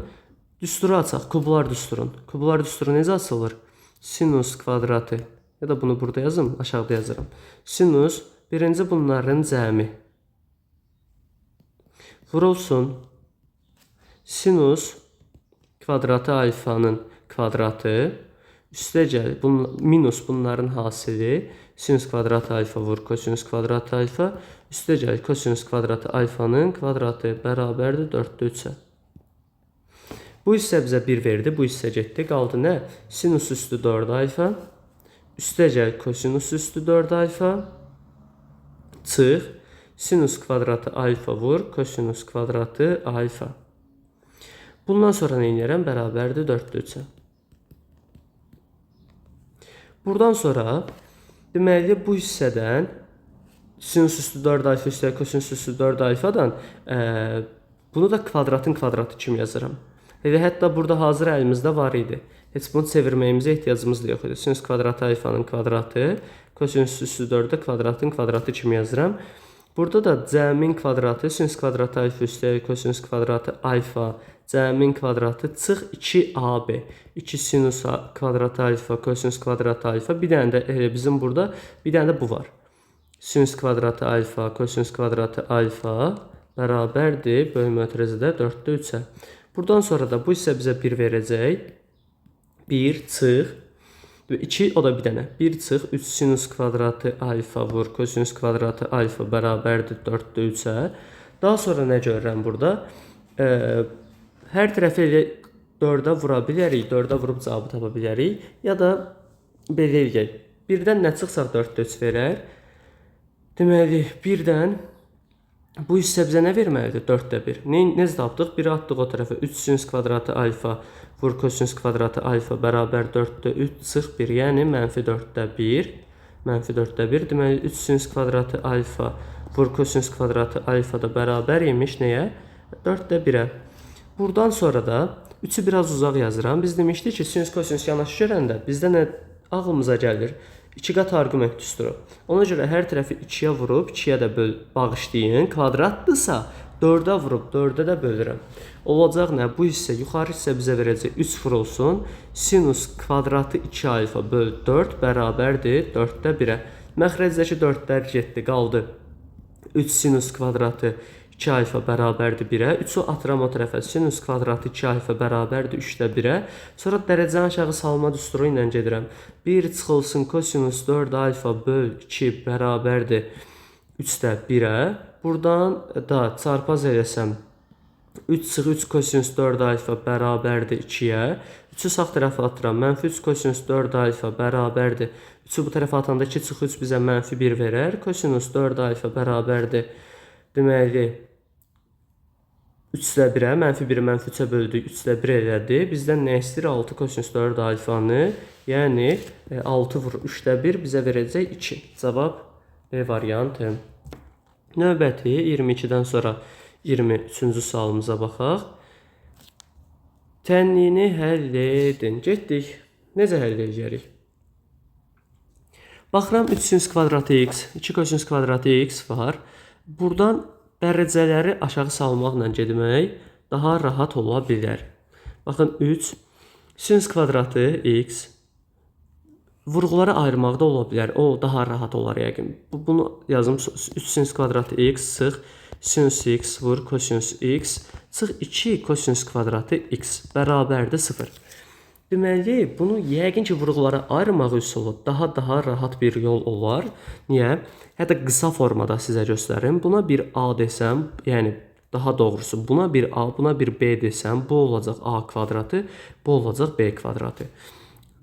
Düsturu açaq, kublar düsturun. Kublar düsturu necə açılır? Sinus kvadratı, ya da bunu burada yazım, aşağıda yazıram. Sinus, birinci bunların cəmi. Vurulsun. Sinus kvadratı alfanın kvadratı, üstəgəl minus bunların hasili, sinus kvadratı alfa vur kosinus kvadratı alfa, üstəgəl kosinus kvadratı alfanın kvadratı bərabərdir 4-də 3-ə. Bu hissə bizə 1 verdi, bu hissə getdi. Qaldı nə? Sinus üstü 4 alfa, üstəgəl kosinus üstü 4 alfa, çıx, sinus kvadratı alfa vur kosinus kvadratı alfa. Bundan sonra nə eləyərəm? Bərabərdir 4-də 3-ə. Buradan sonra, deməli, bu hissədən sinus üstü 4 alfa üstəgəl kosinus üstü 4 alfadan bunu da kvadratın kvadratı kimi yazıram. Elə hətta burada hazır əlimizdə var idi. Heç bunu çevirməyimizə ehtiyacımız da yox idi. Sinus kvadratı alfanın kvadratı, kosinus üstü 4-də kvadratın kvadratı kimi yazıram. Burada da cəmin kvadratı, sinus kvadratı alfa üstəgəl kosinus kvadratı alfa, cəmin kvadratı çıx 2ab. 2 sinus kvadratı alfa, kosinus kvadratı alfa. Bir dənə də elə bizim burada, bir dənə də bu var. Sinus kvadratı alfa, kosinus kvadratı alfa bərabərdir bölmə ötürəzidə 4-də 3-ə. Buradan sonra da bu hissə bizə 1 verəcək. 1 çıx 2, o da bir dənə. 1 çıx 3 sinus kvadratı alfa vur kosinus kvadratı alfa bərabərdir 4-də 3-ə. Daha sonra nə görürəm burada? Hər tərəfi elə 4-ə vura bilərik. 4-ə vurub cavabı tapa bilərik. Ya da belə eləyək. 1-dən nə çıxsaq 4-də 3 verər. Deməli, 1-dən bu hissə bizə nə verməlidir? 4-də 1. Necə tapdıq? 1-i atdıq o tərəfə. 3 sinus kvadratı alfa vur kosinus kvadratı alfa bərabər 4-də 3 çıx 1. Yəni, mənfi 4-də 1. Mənfi 4-də 1. Deməli, 3 sinus kvadratı alfa vur kosinus kvadratı alfa da bərabər imiş nəyə? 4-də 1-ə. Buradan sonra da 3-ü biraz uzaq yazıram. Biz demişdik ki, sinus kosinus yanaşı görəndə bizdə nə ağlımıza gəlir? 2 qat arqument düsturu. Ona görə hər tərəfi 2-yə vurub, 2-yə də bağışlayın. Kvadratdırsa, 4-ə vurub, 4-ə də bölürəm. Olacaq nə? Bu hissə, yuxarı hissə bizə verəcək 3 vurulsun. Sinus kvadratı 2 alfa böl 4 bərabərdir 4-də 1-ə. Məxrəcdəki 4-lər getdi, qaldı. 3 sinus kvadratı 2 alfa bərabərdir 1-ə. 3-ü atıram o tərəfə. Sinus kvadratı 2 alfa bərabərdir 3-də 1-ə. Sonra dərəcəni aşağı salma düsturu ilə gedirəm. 1 çıxılsın kosinus 4 alfa böl 2 bərabərdir 3-də 1-ə. Buradan da çarpaz eləsəm 3 çıx 3 kosinus 4 alfa bərabərdir 2-yə. 3-ü sağ tərəfə atıram. Mənfi 3 kosinus 4 alfa bərabərdir. 3-ü bu tərəfə atanda 2 çıx 3 bizə mənfi 1 verər. Kosinus 4 alfa bərabərdir. Deməli, 3-də 1-ə, mənfi 1-i mənfi 3-ə böldük, 3-də 1 elədi. Bizdən nə istəyir? 6 kosinus 4 alfanı, yəni 6 vur 3-də 1 bizə verəcək 2. Cavab B variantı. Növbəti 22-dən sonra 23-cü sualımıza baxaq. Tənliyini həll edin. Getdik. Necə həll edəcəyik? Baxıram 3 sinus kvadratı x, 2 kosinus kvadratı x var. Buradan dərəcələri aşağı salmaqla getmək daha rahat ola bilər. Baxın 3 sinus kvadratı x vurğulara ayırmaq da ola bilər. O daha rahat olar yəqin. Bunu yazım. 3 sinus kvadratı x çıx sinus x vur kosinus x çıx 2 kosinus kvadratı x bərabərdir 0. Deməli, bunu yəqin ki, vurğulara ayırmaq üsulu daha rahat bir yol olar. Niyə? Hətta qısa formada sizə göstərim. Buna bir A desəm, yəni Daha doğrusu buna bir A, buna bir B desəm, bu olacaq A kvadratı, bu olacaq B kvadratı.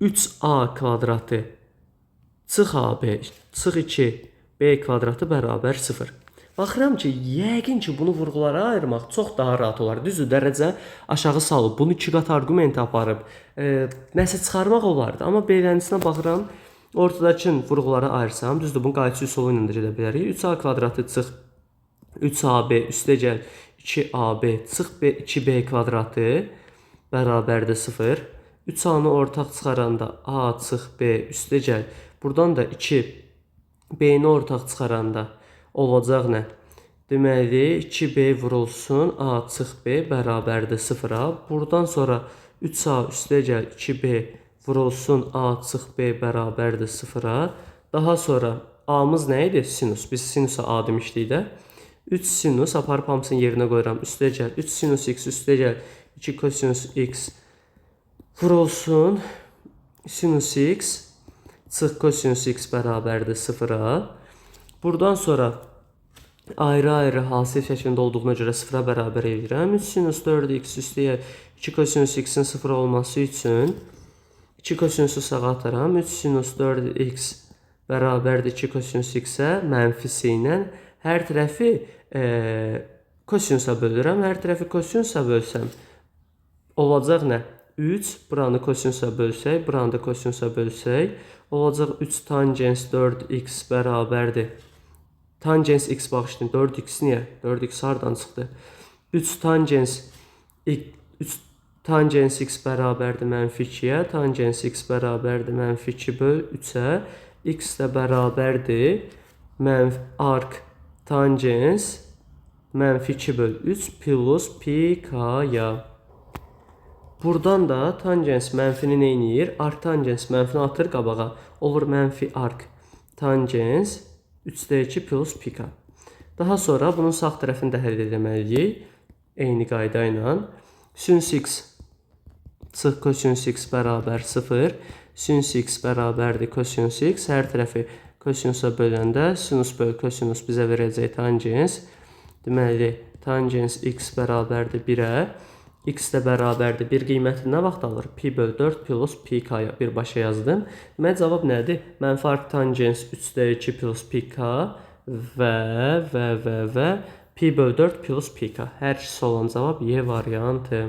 3A kvadratı çıx AB, çıx 2 B kvadratı bərabər 0. Baxıram ki, yəqin ki, bunu vurğulara ayırmaq çox daha rahat olar. Düzdür, dərəcə aşağı salıb, bunu 2 qat arqumenti aparıb, nəsə çıxarmaq olardı. Amma belənisinə baxıram, ortadakı vurğulara ayırsam, düzdür, bunu qayçı üsulu ilə də gedə bilərik. 3A kvadratı çıx 3AB üstəgəl 2AB çıx 2B kvadratı bərabərdir 0. 3A-nı ortaq çıxaranda A çıx B üstəgəl. Buradan da 2 B-ni ortaq çıxaranda olacaq nə? Deməli, 2B vurulsun A çıx B bərabərdir 0-a. Buradan sonra 3A üstəgəl 2B vurulsun A çıx B bərabərdir 0-a. Daha sonra A-mız nə idi? Sinus. Biz sinusa A demişdik də. 3 sinus aparıb hamısını yerinə qoyuram. Üstəgəl 3 sinus x üstəgəl 2 kosinus x vurulsun sinus x çıx kosinus x bərabərdir 0-a. Buradan sonra ayrı-ayrı hasil şəklində olduğuna görə 0-a bərabər edirəm. 3 sinus 4x üstəgəl 2 kosinus x-in 0 olması üçün 2 kosinusu sağa ataram. 3 sinus 4x bərabərdir 2 kosinus x-ə mənfisi ilə hər tərəfi kosinusa bölürəm. Hər tərəfi kosinusa bölsəm olacaq nə? 3, buranı kosinusa bölsək, buranı da kosinusa bölsək, olacaq 3 tangens 4x bərabərdir. Tangens x bağışlayın, 4x niyə? 4x hardan çıxdı? 3 tangens 3 tangens x bərabərdir mənfi 2-yə, tangens x bərabərdir mənfi 2 böl 3-ə, x də bərabərdir mənfi arc tangens mənfi 2 böl 3 plus pi k-ya. Buradan da tangens mənfini nə eləyir? Arc tangens mənfini atır qabağa. Olur mənfi arc tangens 3-də 2 plus pi k. Daha sonra bunun sağ tərəfini də həll etməliyik. Eyni qayda ilə. Sinus x çıx kosinus x bərabər 0. Sinus x bərabərdir kosinus x. Hər tərəfi kosinusa böləndə sinus böl kosinus bizə verəcək tangens. Deməli, tangens x bərabərdir 1-ə. X də bərabərdir 1 qiyməti nə vaxt alır? Pi böl 4 plus pi k-ya birbaşa yazdım. Deməli, cavab nədir? Mənfi arc tangens 3-də 2 plus pi k və pi böl 4 plus pi k. Hər ikisi olan cavab Y variantı.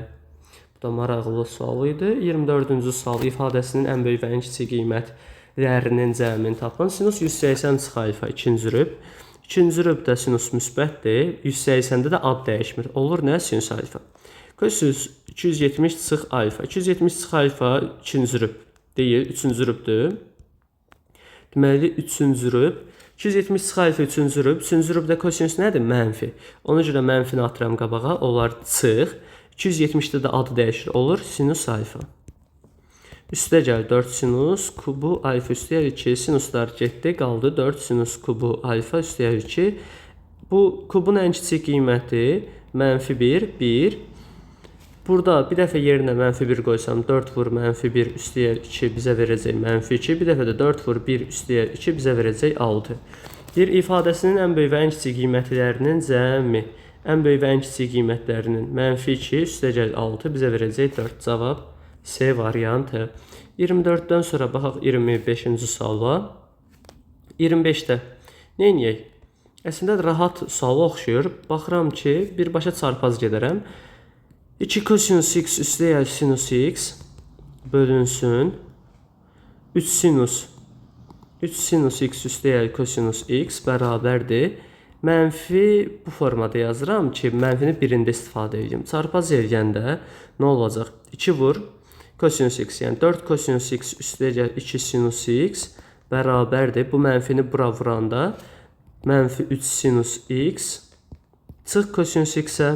Bu da maraqlı sual idi. 24-cü sual ifadəsinin ən böyük və ən kiçik qiymətlərinin cəmini tapın. Sinus 180 çıx alfa ikinci rüb. İkinci rübdə sinus müsbətdir. 180-də də ad dəyişmir. Olur nə? Sinus alfa. Kosinus 270 çıx alfa. 270 çıx alfa ikinci rüb deyil, üçüncü rübdür. Deməli, üçüncü rüb. 270 çıx alfa üçüncü rüb. Üçüncü rübdə kosinus nədir? Mənfi. Ona görə mənfini atıram qabağa. Onlar çıx. 270-də də adı dəyişir. Olur sinus alfa. Üstə gəl 4 sinus kubu alfa üstəyə 2. Sinuslar getdi, qaldı 4 sinus kubu alfa üstəyə 2. Bu kubun ən kiçik qiyməti mənfi 1, 1. Burada bir dəfə yerinə mənfi 1 qoysam 4 vur mənfi 1 üstəyə 2 bizə verəcək mənfi 2. Bir dəfə də 4 vur 1 üstəyə 2 bizə verəcək 6. Bir ifadəsinin ən böyük və ən kiçik qiymətlərinin cəmi. Ən böyük və ən kiçik qiymətlərinin mənfi 2 üstəgəl 6 bizə verəcək 4. Cavab C variantı. 24-dən sonra baxaq 25-ci suala. 25-də nə edək? Əslində rahat suala oxşuyur. Baxıram ki, birbaşa çarpaz gedərəm. 2 kosinus x üstəgəl sinus x bölünsün 3 sinus x üstəgəl kosinus x bərabərdir. Mənfi bu formada yazıram ki, mənfini birində istifadə edeyim. Çarpaz eləyəndə nə olacaq? 2 vur kosinus x, yəni 4 kosinus x üstəgəl 2 sinus x bərabərdir. Bu mənfini bura vuranda mənfi 3 sinus x çıx kosinus x-ə.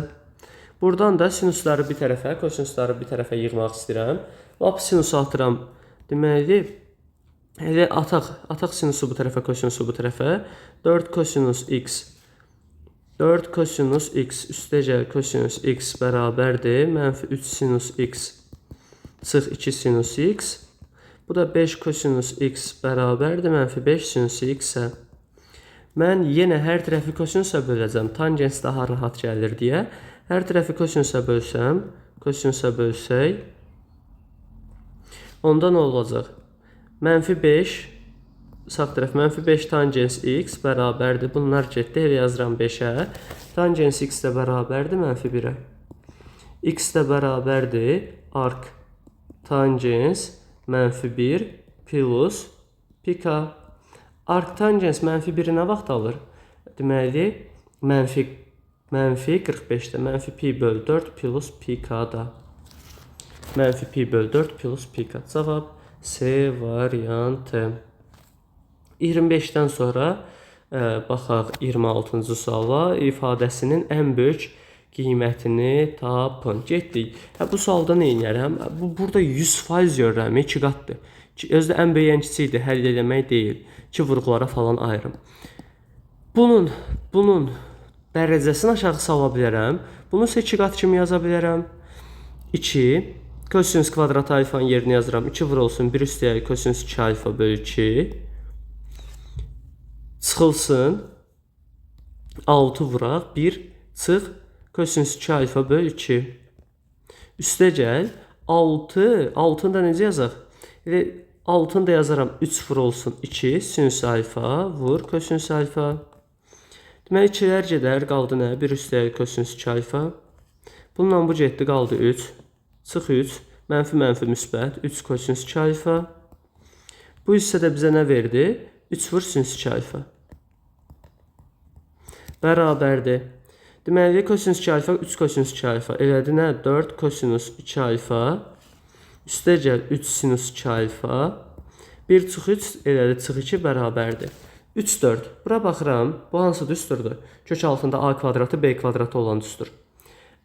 Buradan da sinusları bir tərəfə, kosinusları bir tərəfə yığmaq istəyirəm. Lap sinusu atıram. Deməli, elə ataq sinusu bu tərəfə, kosinusu bu tərəfə. 4 kosinus x 4 kosinus x üstəgəl kosinus x bərabərdir. Mənfi 3 sinus x çıx 2 sinus x. Bu da 5 kosinus x bərabərdir. Mənfi 5 sinus x-ə. Mən yenə hər tərəfi kosinusa böləcəm. Tangens daha rahat gəlir deyə. Hər tərəfi kosinusa bölsəm, kosinusa bölsək, onda nə olacaq? Mənfi 5, sağ tərəf mənfi 5 tangens x bərabərdir. Bunlar getdi. Elə yazıram 5-ə. Tangens x də bərabərdir mənfi 1-ə. X də bərabərdir arc tangens mənfi 1 plus pi k. Arc tangens mənfi 1-i nə vaxt alır? Deməli, mənfi 45-də mənfi pi böl 4 plus pi k-da. Mənfi pi böl 4 plus pi k. Cavab C variantı. 25-dən sonra baxaq 26-cı suala. İfadəsinin ən böyük qiymətini tapın. Getdik. Hə, bu sualda nə edərəm? Bu burada 100% görürəm, 2 qatdır. Özü də ən böyük, ən kiçikdir, həll eləmək deyil. 2 vurğulara falan ayırım. Bunun dərəcəsini aşağı sala bilərəm. Bunu isə 2 qat kimi yaza bilərəm. 2 kosinus kvadrat alfanın yerinə yazıram. 2 vurulsun 1 üstəyə kosinus 2 alfa bölü 2. Çıxılsın. 6 vuraq. 1 çıx kosinus 2 alfa bölü 2. Üstə gəl. 6. 6-nı da necə yazaq? Elə 6-nı da yazaram. 3 vurulsun 2 sinus alfa vur kosinus alfa. Deməli 2-lər gedər, qaldı nə? 1 üstəyə kosinus 2 alfa. Bununla bu getdi, qaldı 3. Çıx 3. Mənfi mənfi müsbət. 3 kosinus 2 alfa. Bu hissə də bizə nə verdi? 3 vur sinus 2 alfa. Bərabərdir. Deməli, kosinus 2 alfa, 3 kosinus 2 alfa. Elədi nə? 4 kosinus 2 alfa. Üstə gəl 3 sinus 2 alfa. 1 çıx 3 elədi, çıx 2 bərabərdir. 3, 4. Bura baxıram. Bu hansı düsturdur? Kök altında a kvadratı, b kvadratı olan düstur.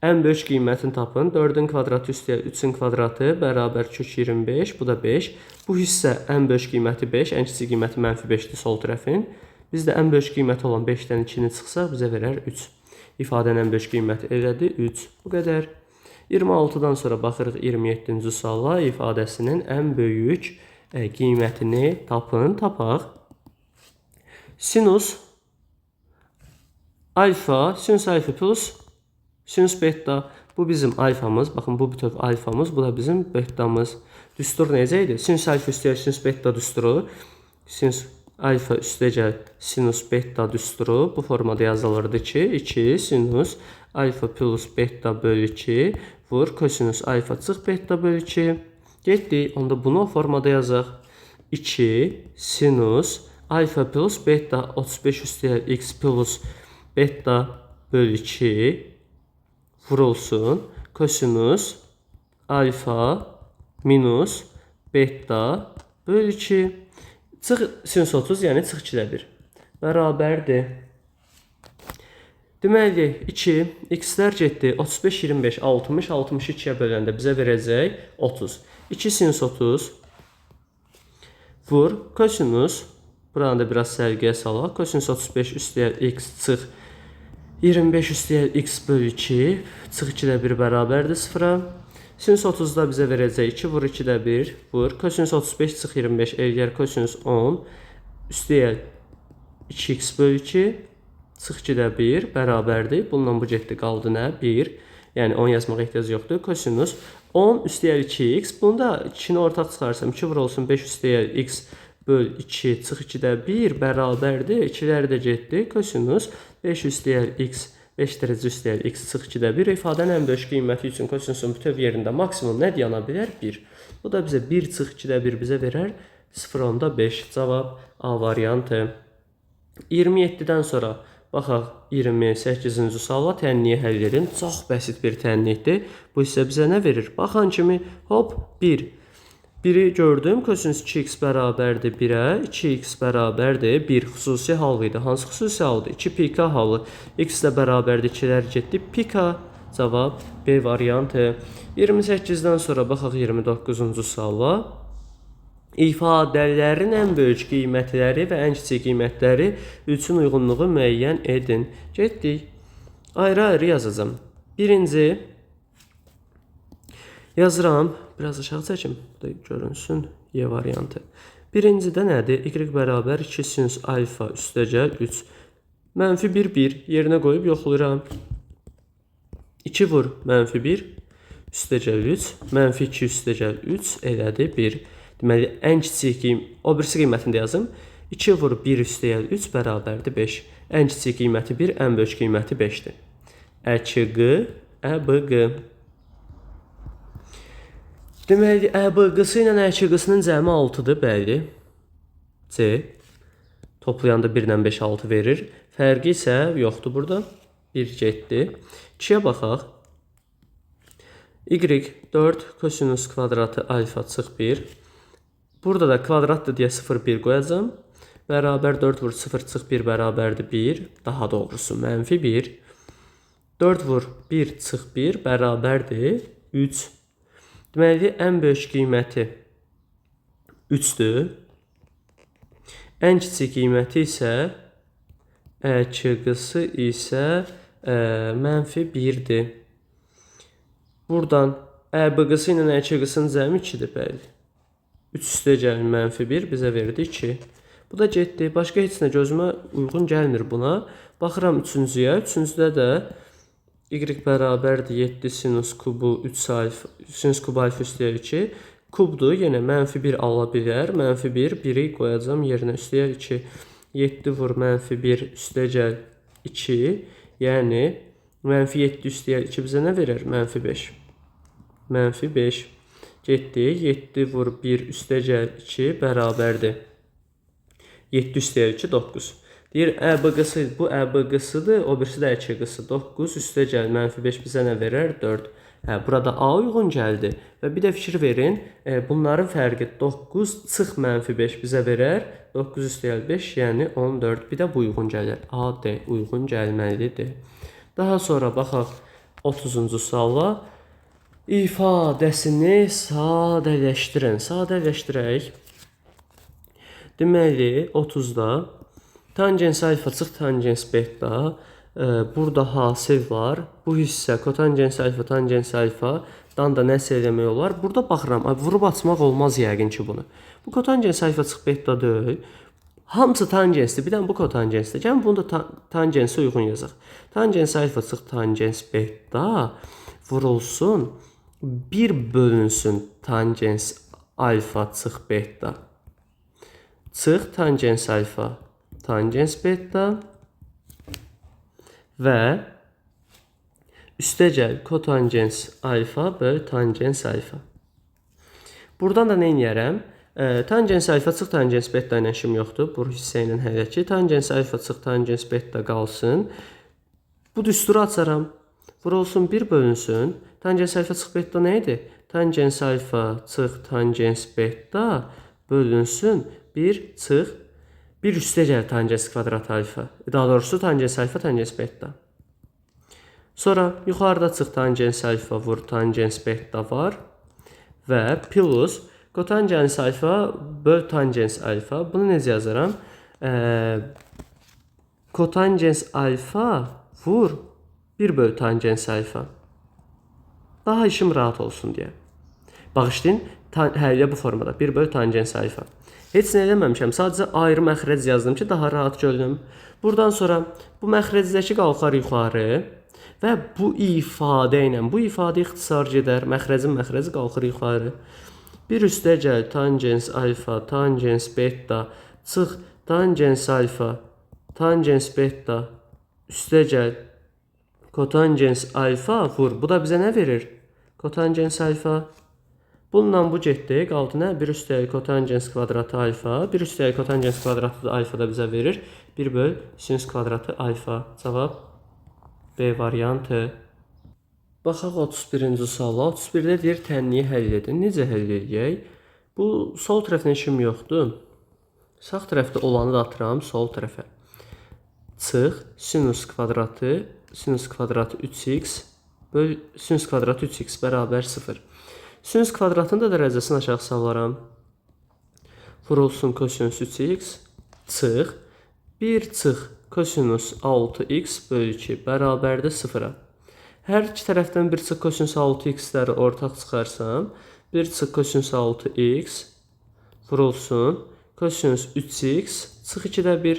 Ən böyük qiymətini tapın. 4-ün kvadratı üstəyə 3-ün kvadratı bərabər kök 25. Bu da 5. Bu hissə ən böyük qiyməti 5, ən kiçik qiyməti mənfi 5-dir sol tərəfin. Biz də ən böyük qiyməti olan 5-dən 2-ni çıxsaq bizə verər 3. İfadənin ən böyük qiyməti elədi 3. Bu qədər. 26-dan sonra baxırıq 27-ci suala. İfadəsinin ən böyük qiymətini tapın. Tapaq. Sinus alfa, sinus alfa plus sinus beta. Bu bizim alfamız. Baxın, bu bütöv alfamız. Bu da bizim betamız. Düstur necə idi? Sinus alfa üstəgəl sinus beta düsturu. Sinus alfa üstəgəl sinus beta düsturu bu formada yazılırdı ki, 2 sinus alfa plus beta bölü 2 vur kosinus alfa çıx beta bölü 2. Getdik. Onda bunu o formada yazaq. 2 sinus alfa plus beta 35 üstəgəl x plus beta bölü 2 vurulsun. Kosinus alfa minus beta bölü 2. Çıx sinus 30, yəni çıx 2-də 1. Bərabərdir. Deməli, 2, x-lər getdi. 35, 25, 60, 62-yə böləndə bizə verəcək 30. 2 sinus 30 vur kosinus, buranı da biraz səliqəyə salaq. Kosinus 35 üstəgəl x çıx 25 üstəgəl x bölü 2 çıx 2-də 1 bərabərdir 0-a. Sinus 30-da bizə verəcək 2 vur 2-də 1 vur. Kosinus 35 çıx 25 eləyər kosinus 10 üstəgəl 2x bölü 2 çıx 2-də 1 bərabərdir. Bununla bu getdi, qaldı nə? 1. Yəni 10 yazmağa ehtiyac yoxdur. Kosinus 10 üstəgəl 2x. Bunu da 2-ni ortaq çıxarsam 2 vur olsun 5 üstəgəl x böl 2 çıx 2-də 1 bərabərdir. 2-lər də getdi. Kosinus 5 üstəgəl x 5 dərəcə üstəgəl x çıx 2-də 1. İfadənin ən böyük qiyməti üçün kosinusun bütöv yerində maksimum nə dayana bilər? 1. Bu da bizə 1 çıx 2-də 1 bizə verər 0,5. Cavab A variantı. 27-dən sonra baxaq 28-ci suala. Tənliyi həll edin. Çox bəsit bir tənlikdir. Bu hissə bizə nə verir? Baxan kimi hop 1. 1-i gördüm. Kosinus 2x bərabərdir 1-ə. 2x bərabərdir 1. Xüsusi hal idi. Hansı xüsusi haldır? 2 pi k halı. X də bərabərdir 2-lər getdi. Pi k. Cavab B variantı. 28-dən sonra baxaq 29-cu suala. İfadələrin ən böyük qiymətləri və ən kiçik qiymətləri üçün uyğunluğu müəyyən edin. Getdik. Ayrı-ayrı yazacağam. Birinci yazıram. Biraz aşağı çəkim. Bu da görünsün. Y variantı. Birincidə nədir? Y bərabər 2 sinus alfa üstəgəl 3. Mənfi 1, 1 yerinə qoyub yoxlayıram. 2 vur mənfi 1 üstəgəl 3, mənfi 2 üstəgəl 3 elədi 1. Deməli, ən kiçik o birisi qiymətini də yazım. 2 vur 1 üstəgəl 3 bərabərdir 5. Ən kiçik qiyməti 1, ən böyük qiyməti 5-dir. ƏÇQ, ƏBQ. Deməli, ƏBQ-sı ilə ƏÇQ-sının cəmi 6-dır, bəli. C. Toplayanda 1 ilə 5, 6 verir. Fərqi isə yoxdur burada. 1 getdi. 2-yə baxaq. Y 4 kosinus kvadratı alfa çıx 1. Burada da kvadratdır deyə 0, 1 qoyacağam. Bərabər 4 vur 0 çıx 1 bərabərdir 1. Daha doğrusu mənfi 1. 4 vur 1 çıx 1 bərabərdir 3. Deməli, ən böyük qiyməti 3-dür. Ən kiçik qiyməti isə ƏÇQ-sı isə mənfi 1-dir. Buradan ƏBQ-sı ilə ƏÇQ-sının cəmi 2-dir, bəli. 3 üstəgəl mənfi 1 bizə verdi 2. Bu da getdi. Başqa heç nə gözümə uyğun gəlmir buna. Baxıram üçüncüyə. Üçüncüdə də y bərabərdir 7 sinus kubu 3 alfa, sinus kubu alfa üstəgəl 2. Kubdur, yenə mənfi 1 ala bilər. Mənfi 1, 1-i qoyacağam yerinə üstəgəl 2. 7 vur mənfi 1 üstəgəl 2. Yəni, mənfi 7 üstəgəl 2 bizə nə verər? Mənfi 5. Mənfi 5. Getdi. 7 vur 1 üstəgəl 2 bərabərdir. 7 üstəgəl 2, 9. Deyir, ƏBQ-sı, bu ƏBQ-sıdır, o birisi də ƏÇQ-sı. 9 üstəgəl mənfi 5 bizə nə verər? 4. Hə, burada A uyğun gəldi. Və bir də fikir verin, bunların fərqi 9 çıx mənfi 5 bizə verər. 9 üstəgəl 5, yəni 14. Bir də bu uyğun gəlir. A, D uyğun gəlməlidir. Daha sonra baxaq 30-cu suala. İfadəsini sadələşdirin. Sadələşdirək. Deməli, 30-da tangens alfa çıx tangens beta. Burada hasil var. Bu hissə kotangens alfa, tangens alfa-dan da nəsə eləmək olar. Burada baxıram, vurub açmaq olmaz yəqin ki bunu. Bu kotangens alfa çıx beta deyil. Hamısı tangensdir. Bir dənə bu kotangensdir. Gəlin bunu da tangensə uyğun yazaq. Tangens alfa çıx tangens beta vurulsun. 1 bölünsün tangens alfa çıx beta. Çıx tangens alfa tangens beta və üstəgəl kotangens alfa böl tangens alfa. Buradan da nə eləyərəm? Tangens alfa çıx tangens beta ilə işim yoxdur. Bu hissə ilə hələ ki. Tangens alfa çıx tangens beta qalsın. Bu düsturu açaram. Vurulsun 1 bölünsün. Tangens alfa çıx beta nə idi? Tangens alfa çıx tangens beta bölünsün 1 çıx 1 üstəgəl tangens kvadrat alfa. Daha doğrusu tangens alfa tangens beta. Sonra yuxarıda çıx tangens alfa vur tangens beta var. Və plus kotangens alfa böl tangens alfa. Bunu necə yazaram? Kotangens alfa vur 1 böl tangens alfa. Daha işim rahat olsun deyə. Bağışlayın, hələ bu formada 1 böl tangens alfa. Heç nə eləməmişəm. Sadəcə ayrı məxrəc yazdım ki, daha rahat görünüm. Buradan sonra bu məxrəcdəki qalxar yuxarı və bu ifadə ilə, bu ifadə ixtisar gedər. Məxrəcin məxrəci qalxır yuxarı. 1 üstəgəl tangens alfa, tangens beta, çıx tangens alfa, tangens beta, üstəgəl kotangens alfa vur. Bu da bizə nə verir? Kotangens alfa. Bununla bu getdi. Qaldı nə? 1 üstəgəl kotangens kvadratı alfa. 1 üstəgəl kotangens kvadratı da alfa da bizə verir. 1 böl sinus kvadratı alfa. Cavab B variantı. Baxaq 31-ci suala. 31-də deyir tənliyi həll edin. Necə həll edək? Bu sol tərəfinə işim yoxdur. Sağ tərəfdə olanı da atıram sol tərəfə. Çıx sinus kvadratı 3x böl sinus kvadratı 3x bərabər 0. Sinus kvadratının da dərəcəsini aşağı salaram. Vurulsun kosinus 3x çıx 1 çıx kosinus 6x böl 2 bərabərdir 0-a. Hər iki tərəfdən 1 çıx kosinus 6x-ləri ortaq çıxarsam, 1 çıx kosinus 6x vurulsun Kosinus 3x çıx 2-də 1.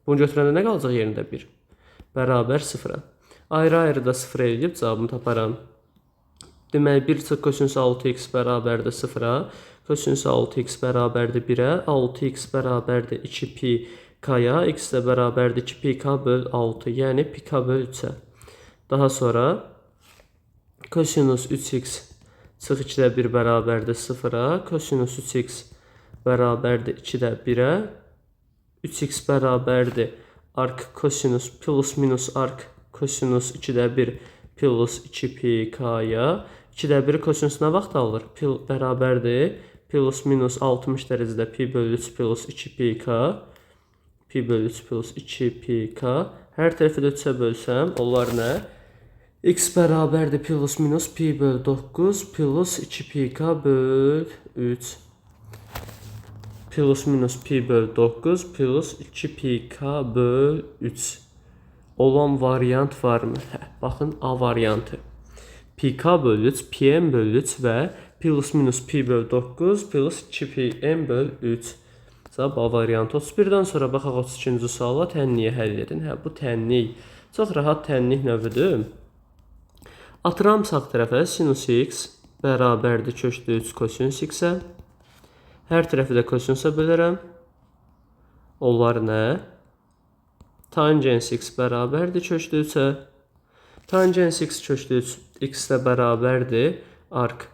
Bunu götürəndə nə qalacaq yerində 1? Bərabər 0-a. Ayrı-ayrı da 0 eləyib cavabımı taparam. Deməli, 1 çıx kosinus 6x bərabərdir 0-a. Kosinus 6x bərabərdir 1-ə. 6x bərabərdir 2 pi k-ya. X də bərabərdir 2 pi k böl 6, yəni pi k böl 3-ə. Daha sonra kosinus 3x çıx 2-də 1 bərabərdir 0-a. Kosinus 3x bərabərdir 2-də 1-ə. 3x bərabərdir arc kosinus plus minus arc kosinus 2-də 1 plus 2 pi k-ya. 2-də 1 kosinus nə vaxt alır? Bərabərdir plus minus 60 dərəcədə pi bölü 3 plus 2 pi k. Pi bölü 3 plus 2 pi k. Hər tərəfi də 3-ə bölsəm, onlar nə? X bərabərdir plus minus pi bölü 9 plus 2 pi k böl 3. Plus minus pi bölü 9 plus 2 pi k böl 3. Olan variant varmı? Hə, baxın A variantı. Pi k bölü 3, pi m bölü 3 və plus minus pi bölü 9 plus 2 pi m bölü 3. Cavab A variantı. 31-dən sonra baxaq 32-ci suala, tənliyi həll edin. Hə, bu tənlik çox rahat tənlik növüdür. Atıram sağ tərəfə sinus x bərabərdir kökdə 3 kosinus x-ə. Hər tərəfi də kosinusa bölərəm. Onlar nə? Tangens x bərabərdir kökdə 3-ə. Tangens x kökdə 3 x də bərabərdir arc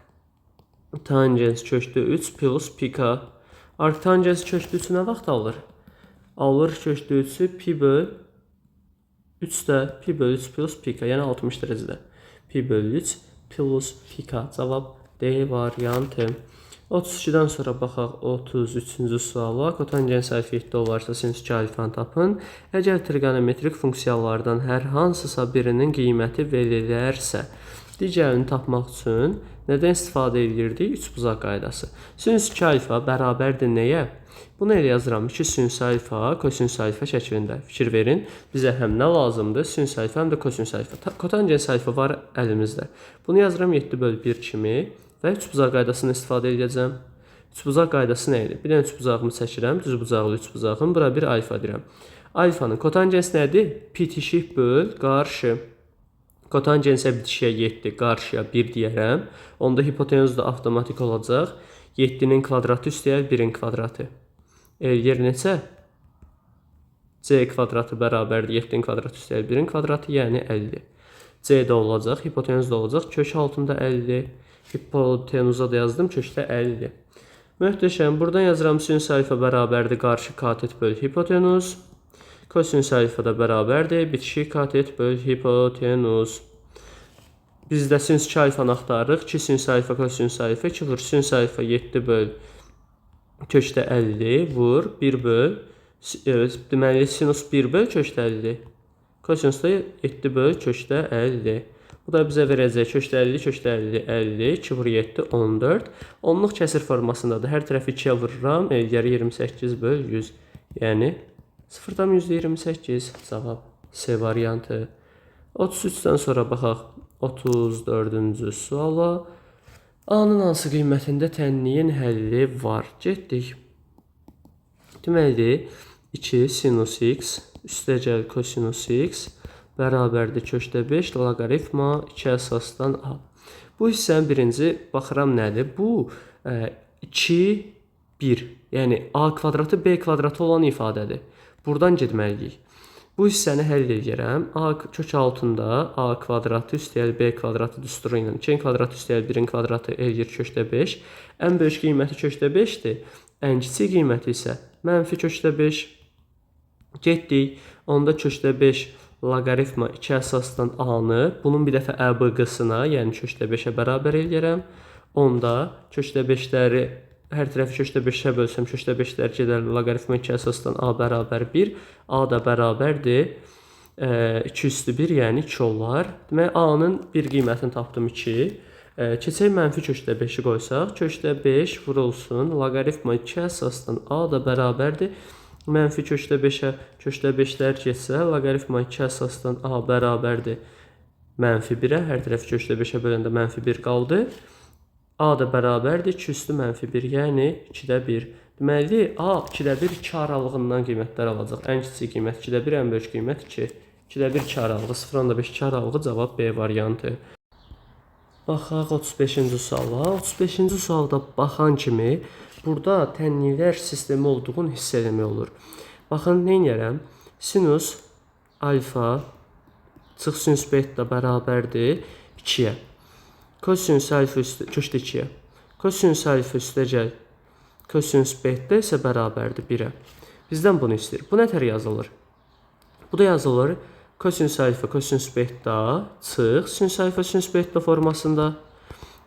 tangens kökdə 3 plus pi k. Arc tangens kökdə 3-ü nə vaxt alır? Alır kökdə 3-ü pi böl 3 də pi böl 3 plus pi k, yəni 60 dərəcədə. Pi böl 3 plus pi k. Cavab D variantı. 32-dən sonra baxaq 33-cü suala. Kotangens alfa 7 olarsa sinus 2 alfanı tapın. Əgər triqonometrik funksiyalardan hər hansısa birinin qiyməti verilərsə, digərini tapmaq üçün nədən istifadə edirdik? Üçbucaq qaydası. Sinus 2 alfa bərabərdir nəyə? Bunu elə yazıram. 2 sinus alfa, kosinus alfa şəklində. Fikir verin, bizə həm nə lazımdır? Sinus alfa, həm də kosinus alfa. Kotangens alfa var əlimizdə. Bunu yazıram 7 bölü 1 kimi və üçbucaq qaydasını istifadə edəcəm. Üçbucaq qaydası nə idi? Bir dənə üçbucağımı çəkirəm, düzbucaqlı üçbucağım. Bura bir alfa deyirəm. Alfanın kotangens nədir? Bitişik böl qarşı. Kotangensə bitişiyə 7, qarşıya 1 deyərəm. Onda hipotenuz da avtomatik olacaq. 7-nin kvadratı üstəyəl 1-in kvadratı. Eləyir neçə? C kvadratı bərabərdir 7-nin kvadratı üstəyəl 1-in kvadratı, yəni 50. C də olacaq, hipotenuz da olacaq. Kök altında 50. Hipotenuza da yazdım, kökdə 50. Möhtəşəm. Buradan yazıram sinus alfa bərabərdir qarşı katet böl hipotenuz. Kosinus alfa da bərabərdir bitişik katet böl hipotenuz. Biz də sinus 2 alfanı axtarırıq. 2 sinus alfa kosinus alfa 2 vur sinus alfa 7 böl kökdə 50 vur 1 böl. Deməli sinus 1 böl kökdə 50. Kosinus da 7 böl kökdə 50. Bu da bizə verəcək kökdə 50, kökdə 50, 50, 2 vur 7, 14. Onluq kəsir formasındadır. Hər tərəfi 2-yə vururam, eləyər 28 böl 100. Yəni 0,28 cavab C variantı. 33-dən sonra baxaq 34-cü suala. A-nın hansı qiymətində tənliyin həlli var? Getdik. Deməli, 2 sinus x üstəgəl kosinus x bərabərdir kökdə 5 loqaritma 2 əsasdan a. Bu hissənin birinci baxıram nədir? Bu 2, 1, yəni a kvadratı b kvadratı olan ifadədir. Buradan getməliyik. Bu hissəni həll edirəm. A kök altında a kvadratı üstəgəl b kvadratı düsturu ilə 2-nin kvadratı üstəgəl 1-in kvadratı eləyir kökdə 5. Ən böyük qiyməti kökdə 5-dir. Ən kiçik qiyməti isə mənfi kökdə 5. Getdik. Onda kökdə 5 loqaritma 2 əsasdan a-nı bunun bir dəfə əbq-sına, yəni kökdə 5-ə bərabər eləyərəm. Onda kökdə 5-ləri hər tərəfi kökdə 5-ə bölsəm, kökdə 5-lər gedər loqaritma 2 əsasdan a bərabər 1. A da bərabərdir 2 üstü 1, yəni 2 olar. Demək, a-nın bir qiymətini tapdım 2. Keçək mənfi kökdə 5-i qoysaq, kökdə 5 vurulsun, loqaritma 2 əsasdan a da bərabərdir. Mənfi kökdə 5-ə kökdə 5-lər getsə, loqaritma 2 əsasdan a bərabərdir mənfi 1-ə. Hər tərəfi kökdə 5-ə böləndə mənfi 1 qaldı. A da bərabərdir 2 üstü mənfi 1, yəni 2-də 1. Deməli, A 2-də 1 2 aralığından qiymətlər alacaq. Ən kiçik qiymət 2-də 1, ən böyük qiymət 2. 2-də 1 2 aralığı, 0,5 2 aralığı cavab B variantı. Baxaq 35-ci suala. 35-ci sualda baxan kimi burada tənliklər sistemi olduğunu hiss eləmək olur. Baxın, nə edərəm? Sinus alfa çıx sinus beta bərabərdir 2-yə. Kosinus alfa üstə, kökdə 2-yə. Kosinus alfa üstə gəl. Kosinus beta isə bərabərdir 1-ə. Bizdən bunu istəyir. Bu nə tər yazılır? Bu da yazılır kosinus alfa, kosinus beta çıx sinus alfa, sinus beta formasında.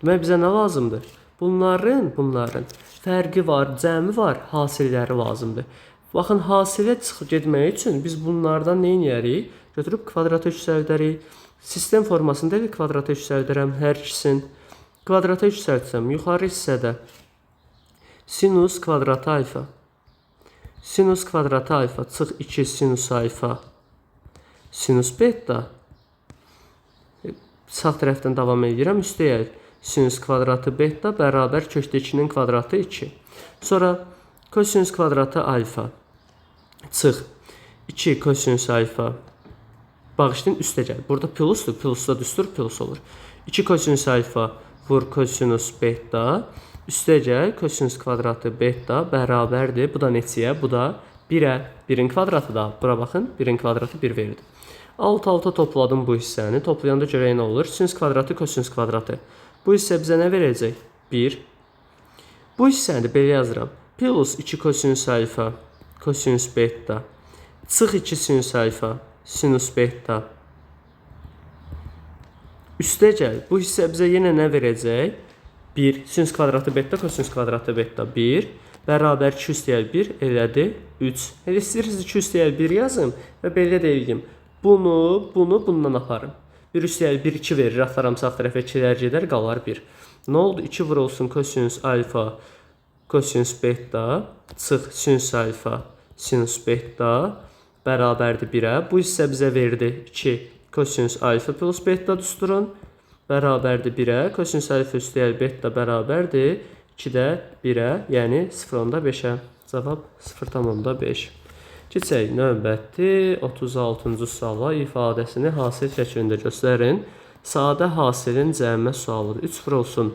Demək bizə nə lazımdır? Bunların fərqi var, cəmi var, hasilləri lazımdır. Baxın, hasilə çıxıb getmək üçün biz bunlardan nə edərik? Götürüb kvadrata yüksəldərik. Sistem formasında elə kvadrata yüksəldərəm hər ikisini. Kvadrata yüksəltsəm, yuxarı hissədə sinus kvadratı alfa. Sinus kvadratı alfa çıx 2 sinus alfa sinus beta. Sağ tərəfdən davam edirəm. Üstəgəl sinus kvadratı beta bərabər kökdə 2-nin kvadratı 2. Sonra kosinus kvadratı alfa çıx 2 kosinus alfa. Bağışlayın, üstəgəl. Burada plusdur. Plusda düstur plus olur. 2 kosinus alfa vur kosinus beta. Üstəgəl kosinus kvadratı beta bərabərdir. Bu da neçəyə? Bu da 1-ə. 1-in kvadratı da. Bura baxın. 1-in kvadratı 1 verdi. Alt-alta topladım bu hissəni. Toplayanda görək nə olur? Sinus kvadratı, kosinus kvadratı. Bu hissə bizə nə verəcək? 1. Bu hissəni də belə yazıram. Plus 2 kosinus alfa, kosinus beta. Çıx 2 sinus alfa, sinus beta. Üstəgəl, bu hissə bizə yenə nə verəcək? 1. Sinus kvadratı beta, kosinus kvadratı beta 1. Bərabər 2 üstəgəl 1 elədi 3. Elə istəyirsiniz 2 üstəgəl 1 yazım və belə də eləyim. Bunu, bunu bundan aparım. 1 üstəgəl 1 2 verir. Ataram sağ tərəfə 2-lər gedər, qalar 1. Nə oldu? 2 vurulsun kosinus alfa, kosinus beta, çıx sinus alfa, sinus beta bərabərdir 1-ə. Bu hissə bizə verdi 2 kosinus alfa plus beta düsturun bərabərdir 1-ə. Kosinus alfa üstəgəl beta bərabərdir 2-də 1-ə, yəni 0,5-ə. Cavab 0,5. Keçək növbəti 36-cı suala. İfadəsini hasil şəklində göstərin. Sadə hasilin cəmə sualıdır. 3 vurulsun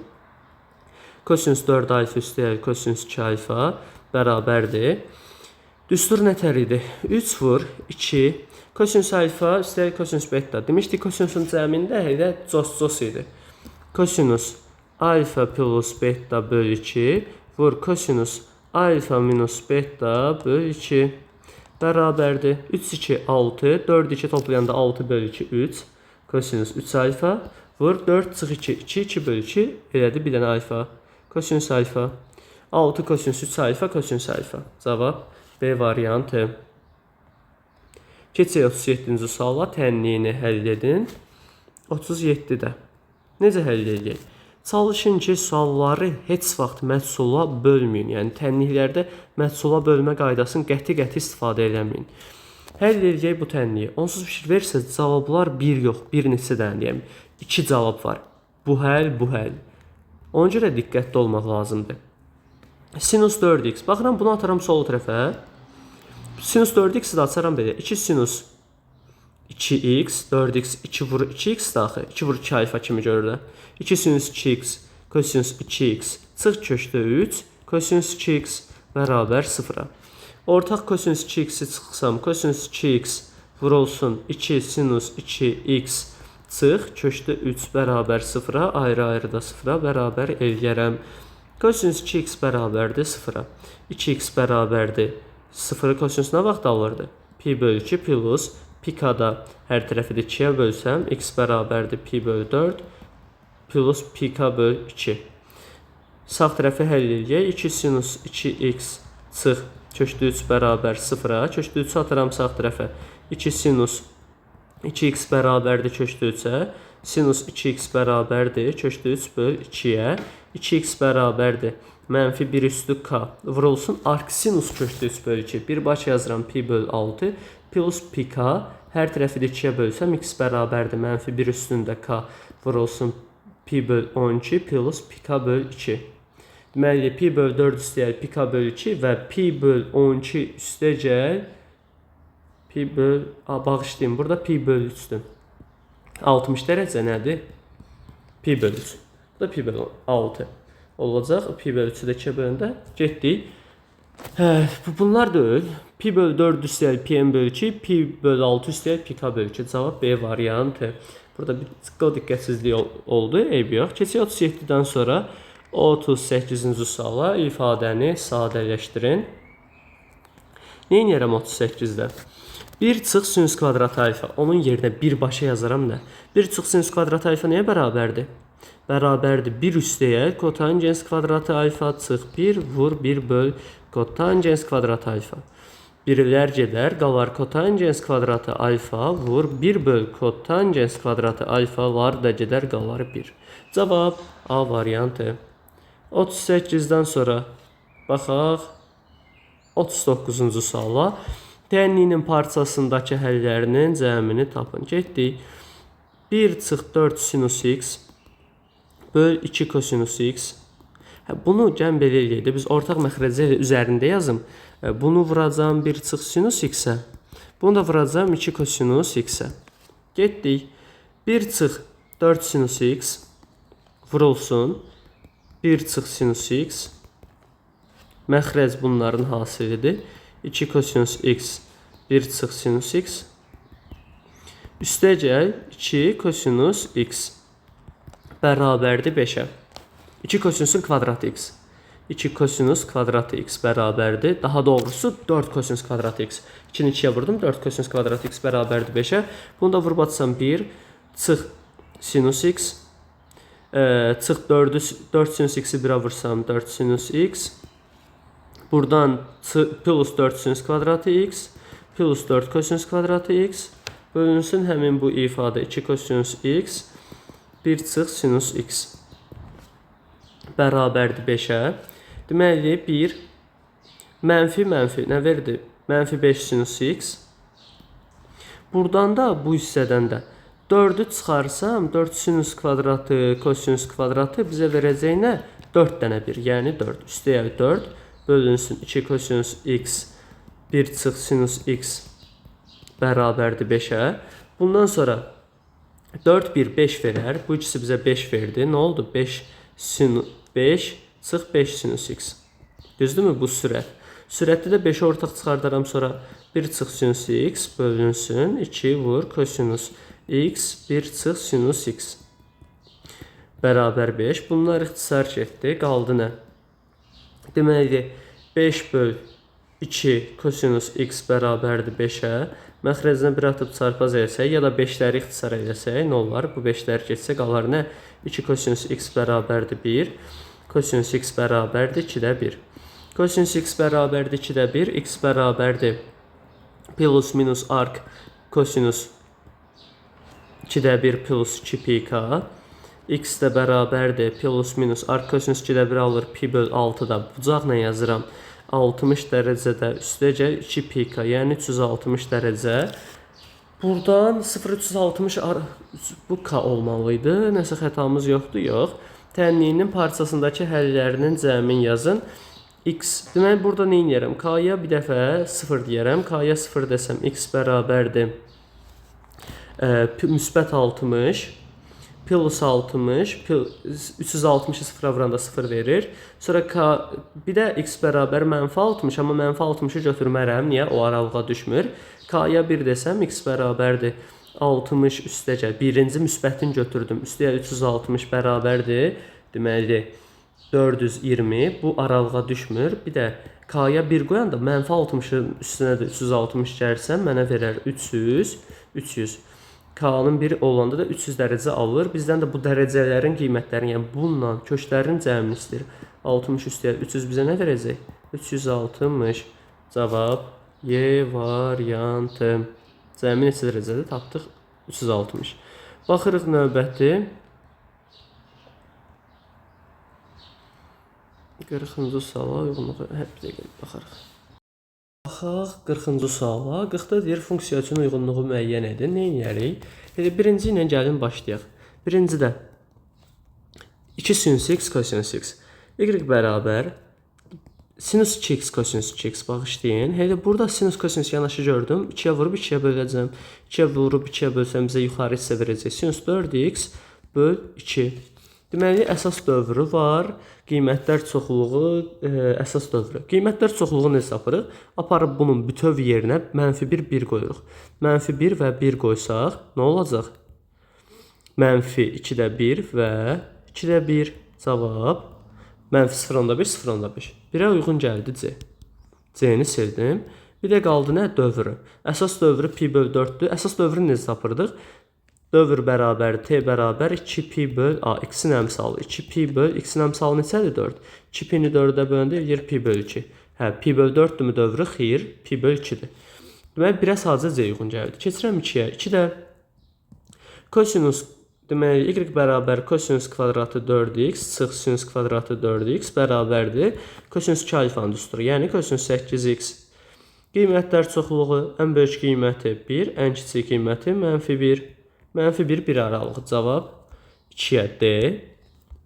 kosinus 4 alfa üstəgəl kosinus 2 alfa bərabərdir. Düstur nə tər idi? 3 vur 2 kosinus alfa üstəgəl kosinus beta. Demişdik kosinusun cəmində elə cos-cos idi. Kosinus alfa plus beta bölü 2 vur kosinus alfa minus beta bölü 2 bərabərdir. 3, 2, 6, 4, 2 toplayanda 6 bölü 2, 3. Kosinus 3 alfa vur 4 çıx 2, 2, 2 bölü 2 elədi bir dənə alfa. Kosinus alfa. 6 kosinus 3 alfa, kosinus alfa. Cavab B variantı. Keçək 37-ci suala. Tənliyini həll edin. 37-də. Necə həll edək? Çalışın ki, sualları heç vaxt məhsula bölməyin. Yəni tənliklərdə məhsula bölmə qaydasını qəti-qəti istifadə eləməyin. Həll edək bu tənliyi. Onsuz fikir verirsəniz, cavablar bir yox, bir neçə dənə deyəm. 2 cavab var. Bu həll, bu həll. Ona görə diqqətli olmaq lazımdır. Sinus 4x. Baxıram, bunu ataram sol tərəfə. Sinus 4x-i də açaram belə. 2 sinus 2x, 4x, 2 vur 2x daxil. 2 vur 2 alfa kimi görürlər. 2 sinus 2x, kosinus 2x, çıx kökdə 3, kosinus 2x bərabər 0-a. Ortaq kosinus 2x-i çıxsam, kosinus 2x vurulsun 2 sinus 2x çıx kökdə 3 bərabər 0-a, ayrı-ayrı da 0-a bərabər eləyərəm. Kosinus 2x bərabərdir 0-a. 2x bərabərdir 0-ı kosinus nə vaxt alırdı? Pi bölü 2 plus pi k-da hər tərəfi də 2-yə bölsəm, x bərabərdir pi bölü 4 plus pi k bölü 2. Sağ tərəfi həll eləyək. 2 sinus 2x çıx kökdə 3 bərabər 0-a. Kökdə 3-ü atıram sağ tərəfə. 2 sinus 2x bərabərdir kökdə 3-ə. Sinus 2x bərabərdir kökdə 3 böl 2-yə. 2x bərabərdir mənfi 1 üstü k vurulsun arcsinus kökdə 3 bölü 2. Bir baş yazıram pi bölü 6 plus pi k. Hər tərəfi də 2-yə bölsəm x bərabərdir mənfi 1 üstündə k vurulsun pi bölü 12 plus pi k bölü 2. Deməli, pi böl 4 üstəgəl pi k böl 2 və pi böl 12 üstəgəl pi böl, bağışlayın, burada pi böl 3-dür. 60 dərəcə nədir? Pi böl 3. Bu da pi böl 6 olacaq. Pi böl 3-ü də 2-yə böləndə getdik. Bunlar deyil. Pi böl 4 üstəgəl pi n böl 2, pi böl 6 üstəgəl pi k böl 2. Cavab B variantı. Burada bir diqqətsizlik oldu, eybi yox. Keçək 37-dən sonra 38-ci suala ifadəni sadələşdirin. Nə eləyərəm 38-də? 1 çıx sinus kvadrat alfa. Onun yerinə birbaşa yazaram nə? 1 çıx sinus kvadrat alfa nəyə bərabərdir? Bərabərdir 1 üstəgəl kotangens kvadratı alfa çıx 1 vur 1 böl kotangens kvadratı alfa. Birlər gedər, qalar kotangens kvadratı alfa vur 1 böl kotangens kvadratı alfa var da gedər, qalar 1. Cavab A variantı. 38-dən sonra baxaq 39-cu suala. Tənliyinin parçasındakı həllərinin cəmini tapın. Getdik. 1 çıx 4 sinus x böl 2 kosinus x. Bunu gəlin belə eləyək də, biz ortaq məxrəcə ilə üzərində yazım. Bunu vuracağam 1 çıx sinus x-ə. Bunu da vuracağam 2 kosinus x-ə. Getdik. 1 çıx 4 sinus x vurulsun. 1 çıx sinus x. Məxrəc bunların hasilidir. 2 kosinus x 1 çıx sinus x. Üstəgəl 2 kosinus x bərabərdir 5-ə. 2 kosinusun kvadratı x. 2 kosinus kvadratı x bərabərdir. Daha doğrusu 4 kosinus kvadratı x. 2-ni 2-yə vurdum. 4 kosinus kvadratı x bərabərdir 5-ə. Bunu da vurub atsam 1 çıx sinus x. Çıx 4 sinus x-i 1-ə vursam 4 sinus x. Buradan plus 4 sinus kvadratı x plus 4 kosinus kvadratı x bölünsün həmin bu ifadə 2 kosinus x 1 çıx sinus x bərabərdir 5-ə. Deməli 1 mənfi mənfi nə verdi? Mənfi 5 sinus x. Buradan da bu hissədən də 4-ü çıxarsam 4 sinus kvadratı kosinus kvadratı bizə verəcək nə? 4 dənə 1, yəni 4. Üstəgəl 4 bölünsün 2 kosinus x 1 çıx sinus x bərabərdir 5-ə. Bundan sonra 4 1 5 verər. Bu ikisi bizə 5 verdi. Nə oldu? 5 sinus 5 çıx 5 sinus x. Düzdürmü bu sürət? Sürətdə də 5-i ortaq çıxardaram sonra 1 çıx sinus x bölünsün 2 vur kosinus x 1 çıx sinus x bərabər 5. Bunlar ixtisar getdi. Qaldı nə? Deməli 5 böl 2 kosinus x bərabərdir 5-ə. Məxrəcinə 1 atıb çarpaz eləsək, ya da 5-ləri ixtisar eləsək, nə olar? Bu 5-lər getsə qalar nə? 2 kosinus x bərabərdir 1. Kosinus x bərabərdir 2-də 1. Kosinus x bərabərdir 2-də 1. X bərabərdir plus minus arc kosinus 2-də 1 plus 2 pi k. X də bərabərdir plus minus arc kosinus 2-də 1 alır pi böl 6-da. Bucaqla yazıram. 60 dərəcədə üstəgəl 2 pi k, yəni 360 dərəcə. Buradan 0,360 bu k olmalıydı. Nəsə xətamız yoxdur, yox. Tənliyinin parçasındakı həllərinin cəmini yazın. X, deməli burada nə eləyərəm? K-ya bir dəfə 0 deyərəm. K-ya 0 desəm x bərabərdir müsbət 60 plus 60, 360-ı 0-a vuranda 0 verir. Sonra K, bir də x bərabər mənfi 60, amma mənfi 60-ı götürmərəm. Niyə? O aralığa düşmür. K-ya 1 desəm x bərabərdir 60 üstəgəl. Birinci müsbətini götürdüm. Üstəgəl 360 bərabərdir. Deməli 420. Bu aralığa düşmür. Bir də K-ya 1 qoyanda mənfi 60-ın üstünə də 360 gəlsəm mənə verər 300, 300. K-nın 1 olanda da 300 dərəcə alır. Bizdən də bu dərəcələrin qiymətlərini, yəni bununla köklərin cəmini istəyir. 60 üstəgəl 300 bizə nə verəcək? 360. Cavab Y variantı. Cəmi neçə dərəcədə tapdıq? 360. Baxırıq növbəti. 40-cı suala uyğunluğu. Hə, bir dəqiqə baxarıq. Baxaq 40-cı suala. 40-da deyir funksiya üçün uyğunluğu müəyyən edin. Nə edərik? Elə birinci ilə gəlin başlayaq. Birincidə 2 sinus x kosinus x. Y bərabər sinus 2x kosinus 2x, bağışlayın. Elə burada sinus kosinus yanaşı gördüm. 2-yə vurub 2-yə böləcəm. 2-yə vurub 2-yə bölsəm bizə yuxarı hissə verəcək. Sinus 4x böl 2. Deməli, əsas dövrü var. Qiymətlər çoxluğu, əsas dövrü. Qiymətlər çoxluğunu necə tapırıq? Aparıb bunun bütöv yerinə mənfi 1, 1 qoyuruq. Mənfi 1 və 1 qoysaq nə olacaq? Mənfi 2-də 1 və 2-də 1 cavab. Mənfi 0,5, 0,5. 1-ə uyğun gəldi C. C-ni sildim. Bir də qaldı nə? Dövrü. Əsas dövrü pi böl 4-dür. Əsas dövrünü necə tapırdıq? Dövr bərabər T bərabər 2 pi böl A. X-in əmsalı. 2 pi böl X-in əmsalı neçədir? 4. 2 pi-ni 4-ə böləndə eləyir pi böl 2. Hə, pi böl 4-dürmü dövrü? Xeyr, pi böl 2-dir. Deməli, 1-ə sadəcə C uyğun gəldi. Keçirəm 2-yə. 2 də kosinus, deməli, Y bərabər kosinus kvadratı 4x çıx sinus kvadratı 4x bərabərdir kosinus 2 alfanın düsturu, yəni kosinus 8x. Qiymətlər çoxluğu, ən böyük qiyməti 1, ən kiçik qiyməti mənfi 1. Mənfi 1, 1 aralığı cavab 2-yə D.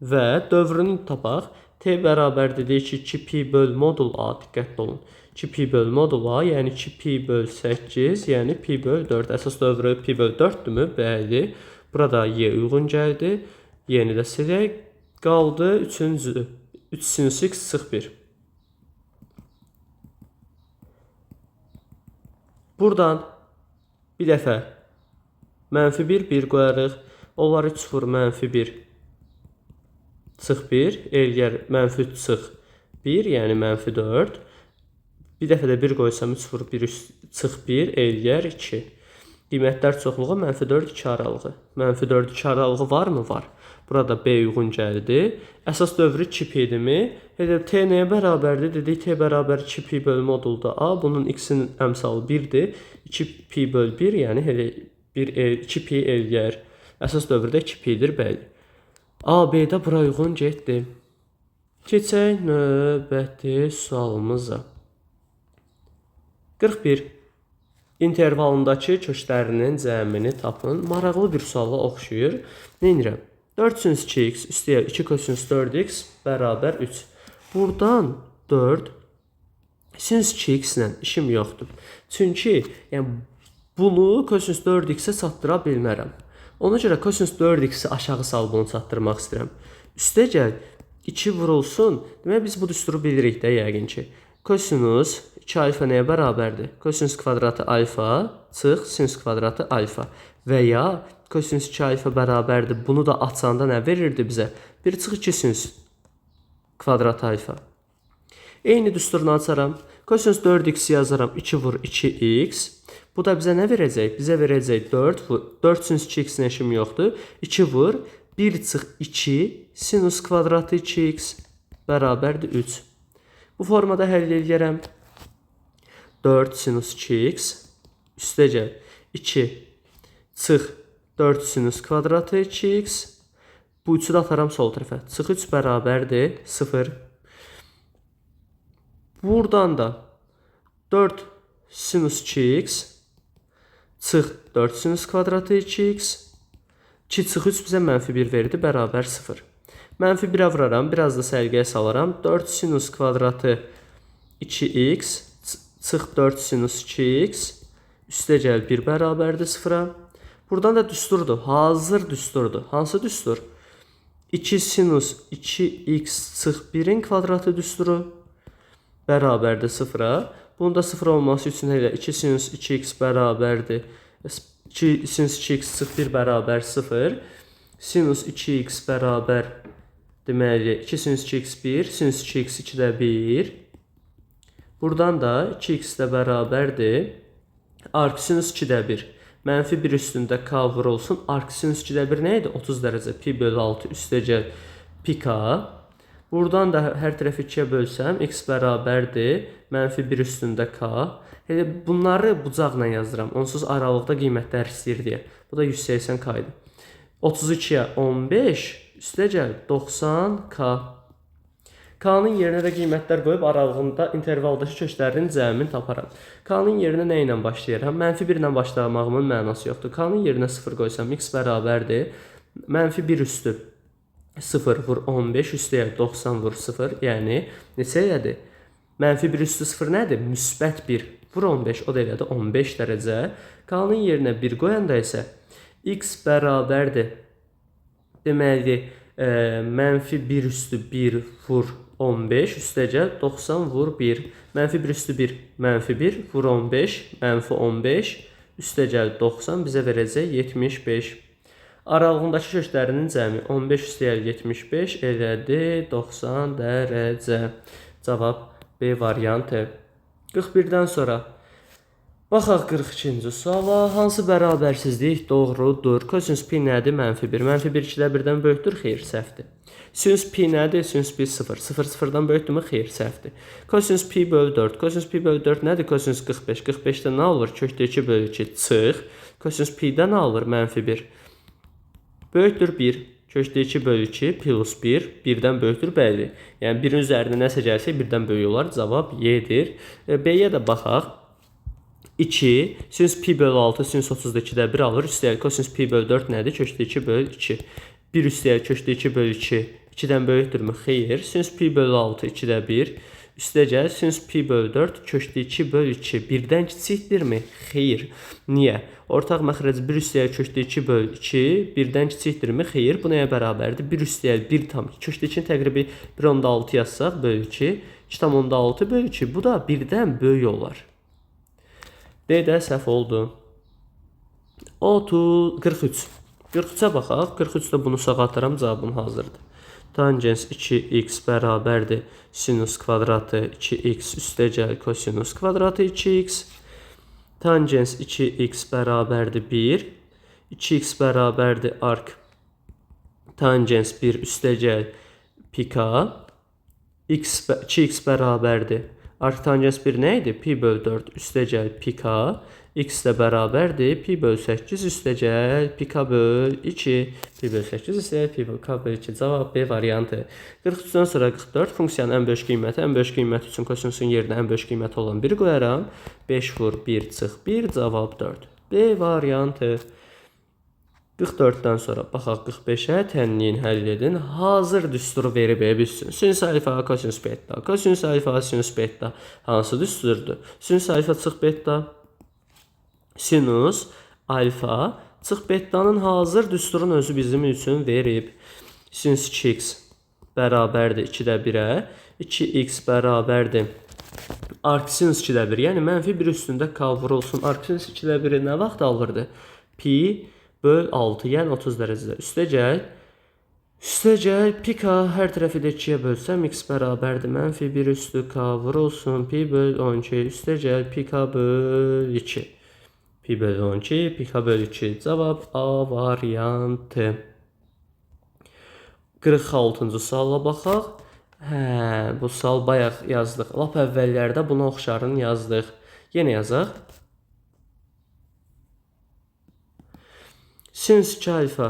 Və dövrünü tapaq. T bərabər dedik ki, 2 pi böl modul A, diqqətli olun. 2 pi böl modul A, yəni 2 pi böl 8, yəni pi böl 4. Əsas dövrü pi böl 4-dürmü? Bəli. Burada Y uyğun gəldi. Y-ni də silək. Qaldı üçüncü. 3 sinus x çıx 1. Buradan bir dəfə mənfi 1, 1 qoyarıq. Onlar 3 vur mənfi 1 çıx 1. Eləyər mənfi 3 çıx 1, yəni mənfi 4. Bir dəfə də 1 qoysam 3 vur 1 çıx 1 eləyər 2. Qiymətlər çoxluğu mənfi 4, 2 aralığı. Mənfi 4, 2 aralığı varmı? Var. Burada B uyğun gəldi. Əsas dövrü 2 pi idimi? Elə T nəyə bərabərdir? Dedik T bərabər 2 pi böl modulda A. Bunun X-in əmsalı 1-dir. 2 pi böl 1, yəni elə 2 pi eləyər. Əsas dövrdə 2 pi-dir, bəli. A, B də bura uyğun getdi. Keçək növbəti sualımıza. 41. İntervalındakı köklərinin cəmini tapın. Maraqlı bir suala oxşuyur. Nə edirəm? 4 sinus 2x üstəyə 2 kosinus 4x bərabər 3. Buradan 4 sinus 2x ilə işim yoxdur. Çünki yəni, bunu kosinus 4x-ə çatdıra bilmərəm. Ona görə kosinus 4x-i aşağı salıb bunu çatdırmaq istəyirəm. Üstəgəl 2 vurulsun. Demək biz bu düsturu bilirik də yəqin ki. Kosinus 2 alfa nəyə bərabərdir? Kosinus kvadratı alfa çıx sinus kvadratı alfa. Və ya kosinus 2 alfa bərabərdir. Bunu da açanda nə verirdi bizə? 1 çıx 2 sinus kvadratı alfa. Eyni düsturunu açaram. Kosinus 4x yazaram. 2 vur 2x. Bu da bizə nə verəcək? Bizə verəcək 4 vur. 4 sinus 2x ilə işim yoxdur. 2 vur 1 çıx 2 sinus kvadratı 2x bərabərdir 3. Bu formada həll eləyərəm. 4 sinus 2x üstəgəl 2 çıx 4 sinus kvadratı 2x. Bu 3-ü də ataram sol tərəfə. Çıx 3 bərabərdir 0. Buradan da 4 sinus 2x çıx 4 sinus kvadratı 2x. 2 çıx 3 bizə mənfi 1 verdi, bərabər 0. Mənfi 1-ə vuraram, biraz da səliqəyə salaram. 4 sinus kvadratı 2x çıx 4 sinus 2x üstəgəl 1 bərabərdir 0-a. Buradan da düsturdur. Hazır düsturdur. Hansı düstur? 2 sinus 2x çıx 1-in kvadratı düsturu bərabərdir 0-a. Bunun da 0 olması üçün elə 2 sinus 2x bərabərdir. 2 sinus 2x çıx 1 bərabər 0. Sinus 2x bərabər deməli 2 sinus 2x 1, sinus 2x 2-də 1. Buradan da 2x də bərabərdir. Arcsinus 2-də 1. Mənfi 1 üstündə k vurulsun. Arcsinus 2-də 1 nə idi? 30 dərəcə pi bölü 6 üstəgəl pi k. Buradan da hər tərəfi 2-yə bölsəm, x bərabərdir. Mənfi 1 üstündə k. Elə bunları bucaqla yazıram. Onsuz aralıqda qiymətlər istəyir deyə. Bu da 180 k idi. 32-yə 15 üstəgəl 90k. K-nın yerinə də qiymətlər qoyub aralığında intervaldakı köklərinin cəmini taparam. K-nın yerinə nə ilə başlayaram? Mənfi 1 ilə başlamağımın mənası yoxdur. K-nın yerinə 0 qoysam x bərabərdir. Mənfi 1 üstü 0 vur 15 üstəgəl 90 vur 0. Yəni neçə elədi? Mənfi 1 üstü 0 nədir? Müsbət 1 vur 15, o da elədi 15 dərəcə. K-nın yerinə 1 qoyanda isə x bərabərdir. Deməli, mənfi 1 üstü 1 vur 15 üstəgəl 90 vur 1. Mənfi 1 üstü 1 mənfi 1 vur 15 mənfi 15 üstəgəl 90 bizə verəcək 75. Aralığındakı köklərinin cəmi 15 üstəgəl 75 elədi 90 dərəcə. Cavab B variantı. 41-dən sonra baxaq 42-ci suala. Hansı bərabərsizlik doğrudur? Kosinus pi nədir? Mənfi 1. Mənfi 1 2-də 1-dən böyükdür? Xeyr, səhvdir. Sinus pi nədir? Sinus pi 0. 0 0-dan böyükdürmü? Xeyr, səhvdir. Kosinus pi bölü 4. Kosinus pi bölü 4 nədir? Kosinus 45. 45-də nə olur? Kökdə 2 bölü 2 çıx. Kosinus pi-də nə olur? Mənfi 1. Böyükdür 1. Kökdə 2 bölü 2 plus 1. 1-dən böyükdür, bəli. Yəni 1-in üzərində nəsə gəlsə 1-dən böyük olar. Cavab Y-dir. B-yə də baxaq. 2, sinus pi bölü 6, sinus 30-da 2-də 1 alır. Üstəgəl kosinus pi bölü 4 nədir? Kökdə 2 bölü 2. 1 üstəgəl kökdə 2 bölü 2 2-dən böyükdürmü? Xeyr. Sinus pi bölü 6 2-də 1. Üstəgəl sinus pi bölü 4 kökdə 2 bölü 2 1-dən kiçikdirmi? Xeyr. Niyə? Ortaq məxrəc 1 üstəgəl kökdə 2 bölü 2 1-dən kiçikdirmi? Xeyr. Bu nəyə bərabərdir? 1 üstəgəl 1 tam kökdə 2-nin təqribi 1.6 yazsaq bölü 2. 2.6 bölü 2. Bu da 1-dən böyük olar. D də səhv oldu. 43. 43-ə baxaq. 43-də bunu sağa atıram, cavabım hazırdır. Tangens 2x bərabərdir sinus kvadratı 2x üstəgəl kosinus kvadratı 2x. Tangens 2x bərabərdir 1. 2x bərabərdir arc tangens 1 üstəgəl pi k. 2x bərabərdir. Arc tangens 1 nə idi? Pi bölü 4 üstəgəl pi k. X də bərabərdir pi bölü 8 üstəgəl pi k bölü 2. Pi bölü 8 üstəgəl pi bölü k bölü 2. Cavab B variantı. 43-dən sonra 44 funksiyanın ən böyük qiyməti. Ən böyük qiyməti üçün kosinusun yerinə ən böyük qiyməti olan 1 qoyaram. 5 vur 1 çıx 1, cavab 4. B variantı. 44-dən sonra baxaq 45-ə, tənliyin həll edin. Hazır düsturu verib bilsin. Sinus alfa, kosinus beta. Kosinus alfa, sinus beta. Hansı düsturdur? Sinus alfa çıx beta. Sinus alfa çıx betanın hazır düsturun özü bizim üçün verib. Sinus 2x bərabərdir 2-də 1-ə. 2x bərabərdir arc sinus 2-də 1. Yəni mənfi 1 üstündə k vurulsun. Arc sinus 2-də 1-i nə vaxt alırdı? Pi böl 6, yəni 30 dərəcədə. Üstəgəl pi k hər tərəfi də 2-yə bölsəm x bərabərdir mənfi 1 üstü k vurulsun pi böl 12 üstəgəl pi k böl 2. Pi bölü 12, pi k bölü 2. Cavab A variantı. 46-cı suala baxaq. Hə, bu sual bayaq yazdıq. Lap əvvəllərdə buna oxşarını yazdıq. Yenə yazaq. Sinus 2 alfa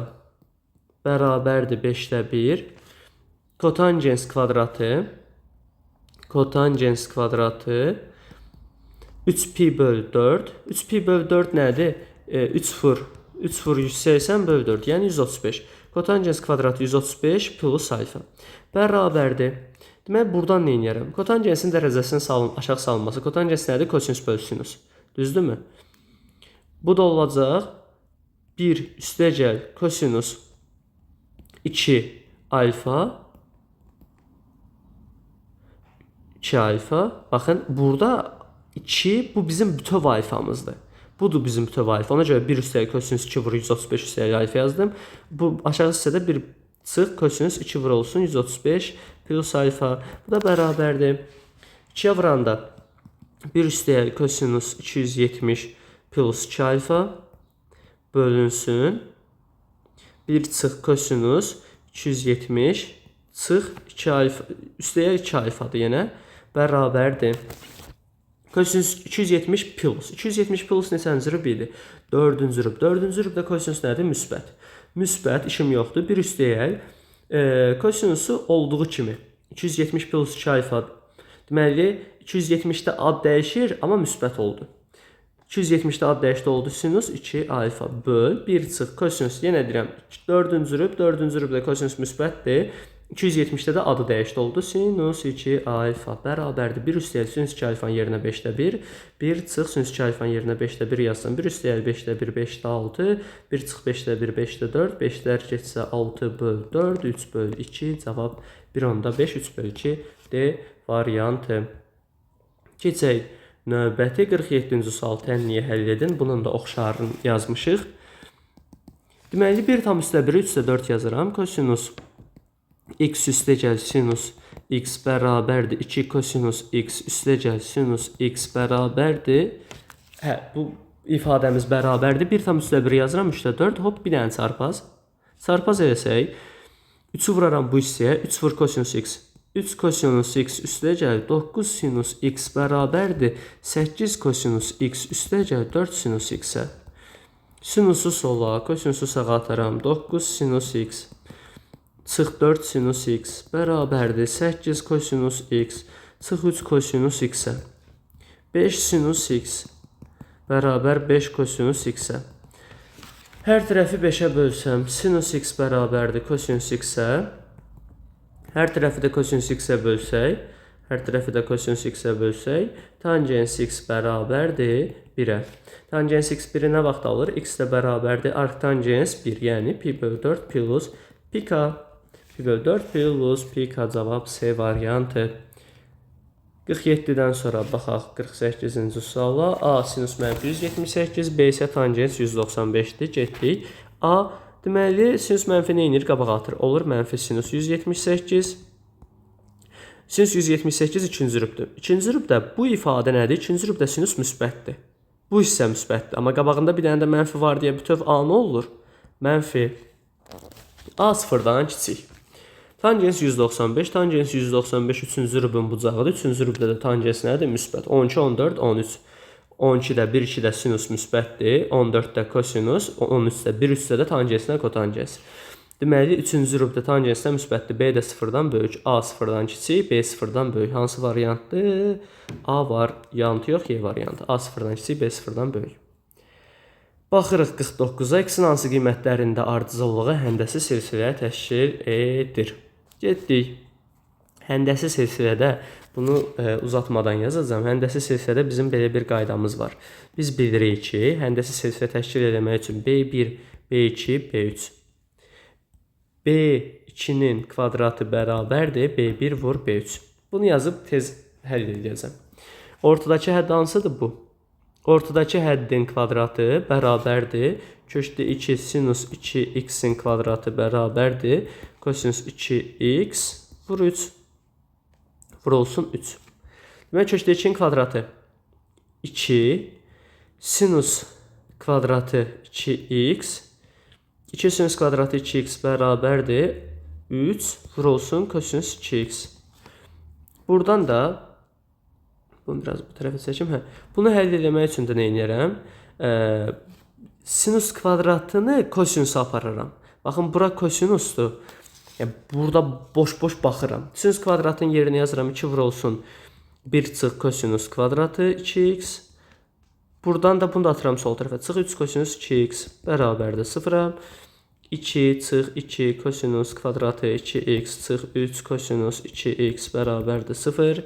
bərabərdir 5-də 1. Kotangens kvadratı 3 pi bölü 4. 3 pi bölü 4 nədir? 3 vur 180 bölü 4, yəni 135. Kotangens kvadratı 135 plus alfa bərabərdir. Deməli, buradan nə edərəm? Kotangensin dərəcəsinin aşağı salınması. Kotangens nədir? Kosinus bölü sinus. Düzdürmü? Bu da olacaq 1 üstəgəl kosinus 2 alfa 2 alfa. Baxın, burada 2 bu bizim bütöv alfamızdır. Budur bizim bütöv alfa. Ona görə 1 üstəgəl kosinus 2 vur 135 üstəgəl alfa yazdım. Bu aşağı hissədə 1 çıx kosinus 2 vur olsun 135 plus alfa. Bu da bərabərdir. 2-yə vuranda 1 üstəgəl kosinus 270 plus 2 alfa bölünsün. 1 çıx kosinus 270 çıx 2 alfa üstəgəl 2 alfadır yenə bərabərdir. Kosinus 270 plus. 270 plus neçənci rüb idi? 4-cü rüb. 4-cü rübdə kosinus nədir? Müsbət. Müsbət işim yoxdur. 1 üstəgəl kosinusu olduğu kimi 270 plus 2 alfa. Deməli 270-də ad dəyişir, amma müsbət oldu. 270-də ad dəyişdi oldu sinus 2 alfa böl 1 çıx kosinus, yenə deyirəm 4-cü rüb, 4-cü rübdə kosinus müsbətdir. 270-də də adı dəyişdi oldu. Sinus 2 alfa bərabərdir. 1 üstəgəl sinus 2 alfanın yerinə 5-də 1. 1 çıx sinus 2 alfanın yerinə 5-də 1 yazsam. 1 üstəgəl 5-də 1, 5-də 6. 1 çıx 5-də 1, 5-də 4. 5-lər getsə 6 böl 4, 3 böl 2. Cavab 1.5, 3 böl 2 D variantı. Keçək növbəti 47-ci sual tənliyə həll edin. Bunun da oxşarını yazmışıq. Deməli, 1,1-i 3,4 yazıram. Kosinus x üstəgəl sinus x bərabərdir 2 kosinus x üstəgəl sinus x bərabərdir. Hə, bu ifadəmiz bərabərdir. 1,1 yazıram, 3,4. Hop, bir dənə çarpaz. Çarpaz eləsək, 3-ü vuraram bu hissəyə. 3 vur kosinus x. 3 kosinus x üstəgəl 9 sinus x bərabərdir 8 kosinus x üstəgəl 4 sinus x-ə. Sinusu sola, kosinusu sağa ataram. 9 sinus x çıx 4 sinus x bərabərdir 8 kosinus x çıx 3 kosinus x-ə. 5 sinus x bərabər 5 kosinus x-ə. Hər tərəfi 5-ə bölsəm, sinus x bərabərdir kosinus x-ə. Hər tərəfi də kosinus x-ə bölsək, hər tərəfi də kosinus x-ə bölsək, tangens x bərabərdir 1-ə. Tangens x 1-i nə vaxt alır? X də bərabərdir arctangens 1, yəni pi bölü 4 plus pi k. Pi bölü 4 plus pi k, cavab C variantı. 47-dən sonra baxaq 48-ci suala. A sinus mənfi 178, B isə tangens 195-dir. Getdik. A, deməli, sinus mənfi nə edir? Qabağa atır. Olur mənfi sinus 178. Sinus 178 ikinci rübdür. İkinci rübdə bu ifadə nədir? İkinci rübdə sinus müsbətdir. Bu hissə müsbətdir. Amma qabağında bir dənə də mənfi var deyə bütöv A nə olur? Mənfi. A sıfırdan kiçik. Tangens 195, tangens 195 3-cü rübün bucağıdır. 3-cü rübdə də tangens nədir? Müsbət. 12, 14, 13. 12-də 1, 2-də sinus müsbətdir. 14-də kosinus, 13-də 1, 3-də də tangensinə kotangens. Deməli, 3-cü rübdə tangensinə müsbətdir. B də sıfırdan böyük, A sıfırdan kiçik, B sıfırdan böyük. Hansı variantdır? A variantı yox, Y variantı. A sıfırdan kiçik, B sıfırdan böyük. Baxırıq 49-a. X-in hansı qiymətlərində ardıcıllığı həndəsi silsilə təşkil edir? Getdik. Həndəsi silsilədə bunu uzatmadan yazacağam. Həndəsi silsilədə bizim belə bir qaydamız var. Biz bilirik ki, həndəsi silsilə təşkil eləmək üçün B1, B2, B3. B2-nin kvadratı bərabərdir B1 vur B3. Bunu yazıb tez həll edəcəm. Ortadakı hədd hansıdır bu? Ortadakı həddin kvadratı bərabərdir kökdə 2 sinus 2x-in kvadratı bərabərdir kosinus 2x vur 3 vurulsun 3. Demək, kökdə 2-nin kvadratı 2 sinus kvadratı 2x 2 sinus kvadratı 2x bərabərdir 3 vurulsun kosinus 2x. Buradan da bunu biraz bu tərəfə çəkim. Hə. Bunu həll eləmək üçün də nə edirəm? Sinus kvadratını kosinusa apararam. Baxın, bura kosinusdur. Yəni, burada boş-boş baxıram. Sinus kvadratının yerinə yazıram 2 vurulsun 1 çıx kosinus kvadratı 2x. Buradan da bunu da atıram sol tərəfə. Çıx 3 kosinus 2x bərabərdir 0-a. 2 çıx 2 kosinus kvadratı 2x çıx 3 kosinus 2x bərabərdir 0.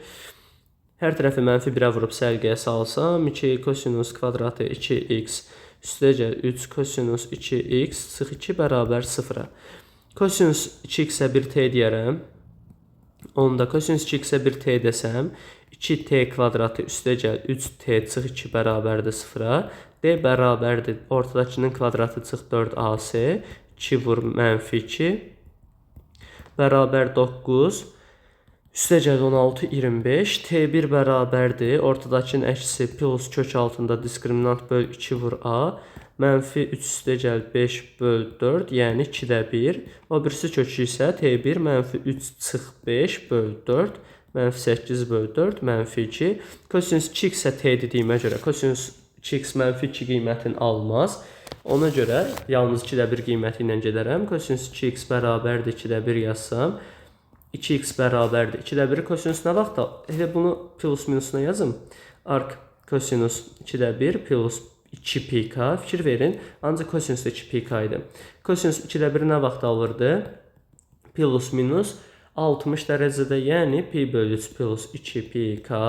Hər tərəfi mənfi 1-ə vurub sərgiyə salsam, 2 kosinus kvadratı 2x üstəgəl 3 kosinus 2x çıx 2 bərabər 0-a. Kosinus 2x-ə 1 t deyərəm. Onda kosinus 2x-ə 1 t desəm, 2t kvadratı üstəgəl 3t çıx 2 bərabərdir 0-a. D bərabərdir ortadakının kvadratı çıx 4ac, 2 vur mənfi 2 bərabər 9. Üstəgəl 16, 25. T1 bərabərdir. Ortadakının əksi plus kök altında diskriminant böl 2 vur A. Mənfi 3 üstəgəl 5 böl 4, yəni 2-də 1. O birisi kökü isə T1 mənfi 3 çıx 5 böl 4, mənfi 8 böl 4, mənfi 2. Kosinus 2x-ə T dediyimə görə kosinus 2x mənfi 2 qiymətini almaz. Ona görə yalnız 2-də 1 qiyməti ilə gedərəm. Kosinus 2x bərabərdir 2-də 1 yazsam. 2x bərabərdir 2-də 1 kosinus nə vaxt? Elə bunu plus minusuna yazım. Ark Kosinus 2-də 1 plus 2 pi k. Fikir verin, ancaq kosinus da 2 pi k idi. Kosinus 2-də 1 nə vaxt alırdı? Plus minus 60 dərəcədə, yəni pi bölü 3 plus 2 pi k.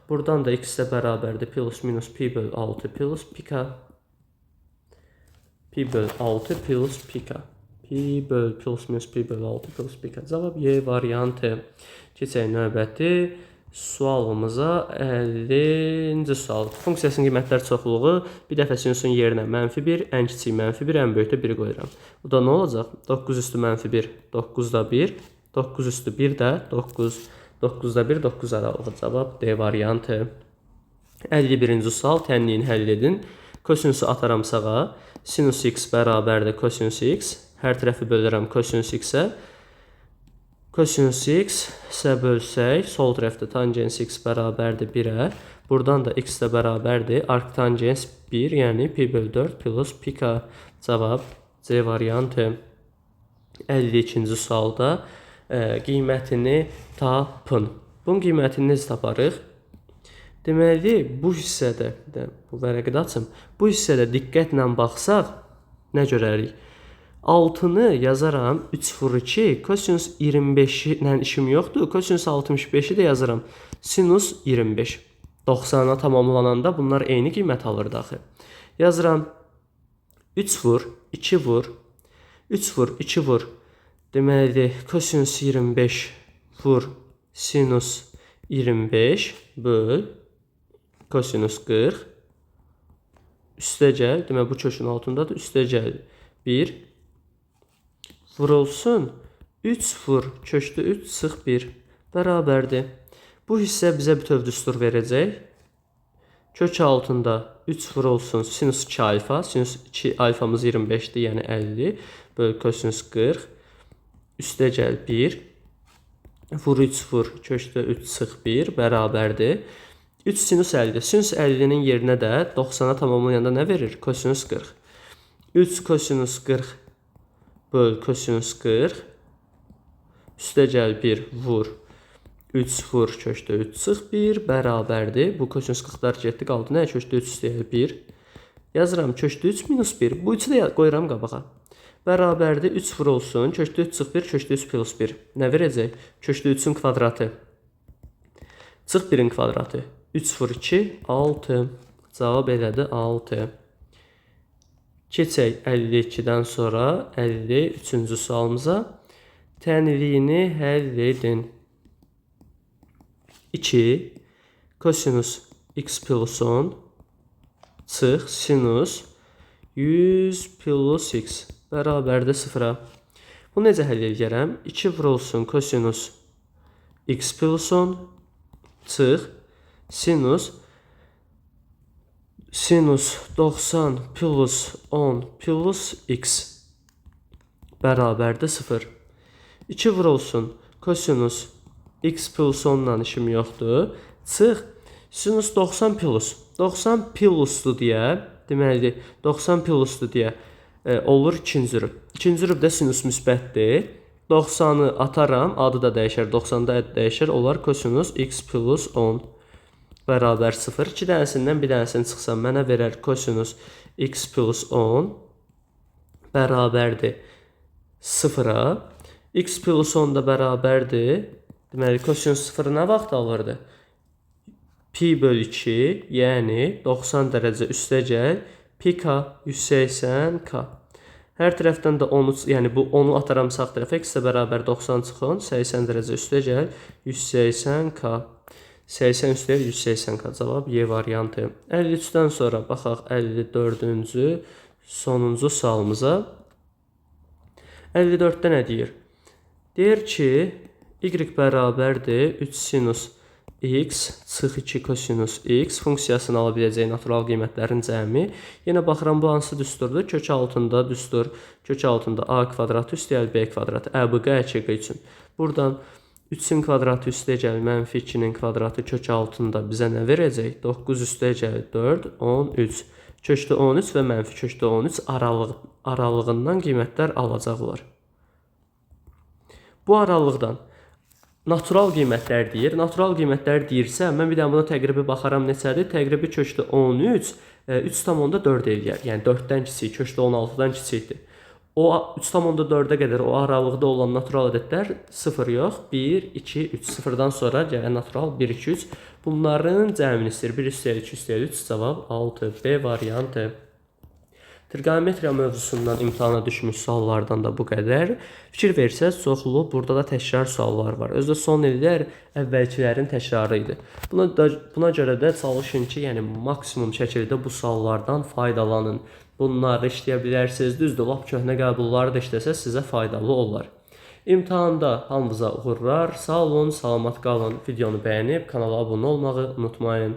Buradan da x-ə bərabərdir plus minus pi bölü 6 plus pi k. Pi bölü 6 plus pi k. Pi bölü plus minus pi bölü 6 plus pi k. Cavab Y variantı. Keçək növbəti sualımıza. 50-ci sual. Funksiyasının qiymətlər çoxluğu bir dəfə sinusun yerinə mənfi 1, ən kiçik mənfi 1, ən böyük də 1 qoyuram. Bu da nə olacaq? 9 üstü mənfi 1, 9-da 1, 9 üstü 1 də 9, 9-da 1, 9 aralığı. Cavab D variantı. 51-ci sual, tənliyini həll edin. Kosinusu ataram sağa. Sinus x bərabərdir kosinus x. Hər tərəfi bölürəm kosinus x-ə. Kosinus x-ə bölsək, sol tərəfdə tangens x bərabərdir 1-ə. Buradan da x də bərabərdir arctangens 1, yəni pi bölü 4 plus pi k. Cavab C variantı. 52-ci sualda qiymətini tapın. Bunun qiymətini necə taparıq? Deməli, bu hissədə, bu vərəqi də açım. Bu hissədə diqqətlə baxsaq, nə görərik? 6-nı yazaram 3 vur 2, kosinus 25 ilə işim yoxdur. Kosinus 65-i də yazıram. Sinus 25. 90-a tamamlananda bunlar eyni qiymət alırdı axı. Yazıram 3 vur, 2 vur, 3 vur, 2 vur. Deməli, kosinus 25 vur sinus 25 böl kosinus 40. Üstəgəl, deməli bu kökün altındadır. Üstəgəl 1 vurulsun 3 vur kökdə 3 çıx 1 bərabərdir. Bu hissə bizə bütöv düstur verəcək. Kök altında 3 vurulsun sinus 2 alfa. Sinus 2 alfamız 25-dir, yəni 50 böl kosinus 40. Üstəgəl 1 vur 3 vur kökdə 3 çıx 1 bərabərdir. 3 sinus 50. Sinus 50-nin yerinə də 90-a tamamlayanda nə verir? Kosinus 40. 3 kosinus 40 böl kosinus 40. Üstəgəl 1 vur 3 vur kökdə 3 çıx 1 bərabərdir. Bu kosinus 40-lar getdi, qaldı nə? Kökdə 3 üstəgəl 1. Yazıram kökdə 3 minus 1. Bu 3-ü də qoyuram qabağa. Bərabərdir 3 vurulsun. Kökdə 3 çıx 1, kökdə 3 plus 1. Nə verəcək? Kökdə 3-ün kvadratı. Çıx 1-in kvadratı. 3 vur 2, 6. Cavab elədir 6. Keçək 52-dən sonra 53-cü sualımıza. Tənliyini həll edin. 2 kosinus x plus 10 çıx sinus 100 plus x bərabərdir 0-a. Bunu necə həll edərəm? 2 vurulsun kosinus x plus 10 çıx sinus 90 plus 10 plus x bərabərdir 0. 2 vurulsun kosinus x plus 10 ilə işim yoxdur. Çıx sinus 90 plus 90 plusdur deyə, deməli 90 plusdur deyə olur ikinci rüb. İkinci rübdə sinus müsbətdir. 90-ı ataram, adı da dəyişər, 90-da dəyişər, olar kosinus x plus 10 bərabər 0. 2 dənəsindən bir dənəsini çıxsam mənə verər kosinus x plus 10 bərabərdir 0-a. X plus 10 da bərabərdir. Deməli, kosinus 0 nə vaxt alırdı? Pi bölü 2, yəni 90 dərəcə üstəgəl pi k 180 k. Hər tərəfdən də 10-u, yəni bu 10-u ataram sağ tərəfə, x-ə bərabər 90 çıx 10, 80 dərəcə üstəgəl 180 k. 80 üstəgəl 180 k. Cavab Y variantı. 53-dən sonra baxaq 54-cü sonuncu sualımıza. 54-də nə deyir? Deyir ki, y bərabərdir 3 sinus x çıx 2 kosinus x funksiyasını ala biləcəyi natural qiymətlərin cəmi. Yenə baxıram bu hansı düsturdur? Kök altında düstur. Kök altında a kvadratı üstəgəl b kvadratı. Ə, b, q, q üçün. Buradan 3-ün kvadratı üstəgəl mənfi 2-nin kvadratı kök altında bizə nə verəcək? 9 üstəgəl 4, 13. Kökdə 13 və mənfi kökdə 13 aralığından qiymətlər alacaqlar. Bu aralıqdan Natural qiymətlər deyir. Natural qiymətlər deyirsə, mən bir dənə buna təqribi baxaram neçədir? Təqribi kökdə 13, 3,4 eləyər. Yəni 4-dən kiçik, kökdə 16-dan kiçikdir. O 3,4-ə qədər o aralıqda olan natural ədədlər 0 yox, 1, 2, 3. 0-dan sonra gələn natural 1, 2, 3. Bunların cəmini istəyir. 1 üstəyə 2 üstəyə 3, cavab 6. B variantı. Trigonometriya mövzusundan imtahana düşmüş suallardan da bu qədər. Fikir versəz, çoxlu burada da təkrar suallar var. Özü də son illər əvvəlkilərin təkrarı idi. Buna görə də çalışın ki, yəni maksimum şəkildə bu suallardan faydalanın. Bunları işləyə bilərsiniz. Düzdür, lap köhnə qəbulları da işləsəz sizə faydalı olar. İmtahanda hamınıza uğurlar. Sağ olun, salamat qalın. Videonu bəyənib kanala abunə olmağı unutmayın.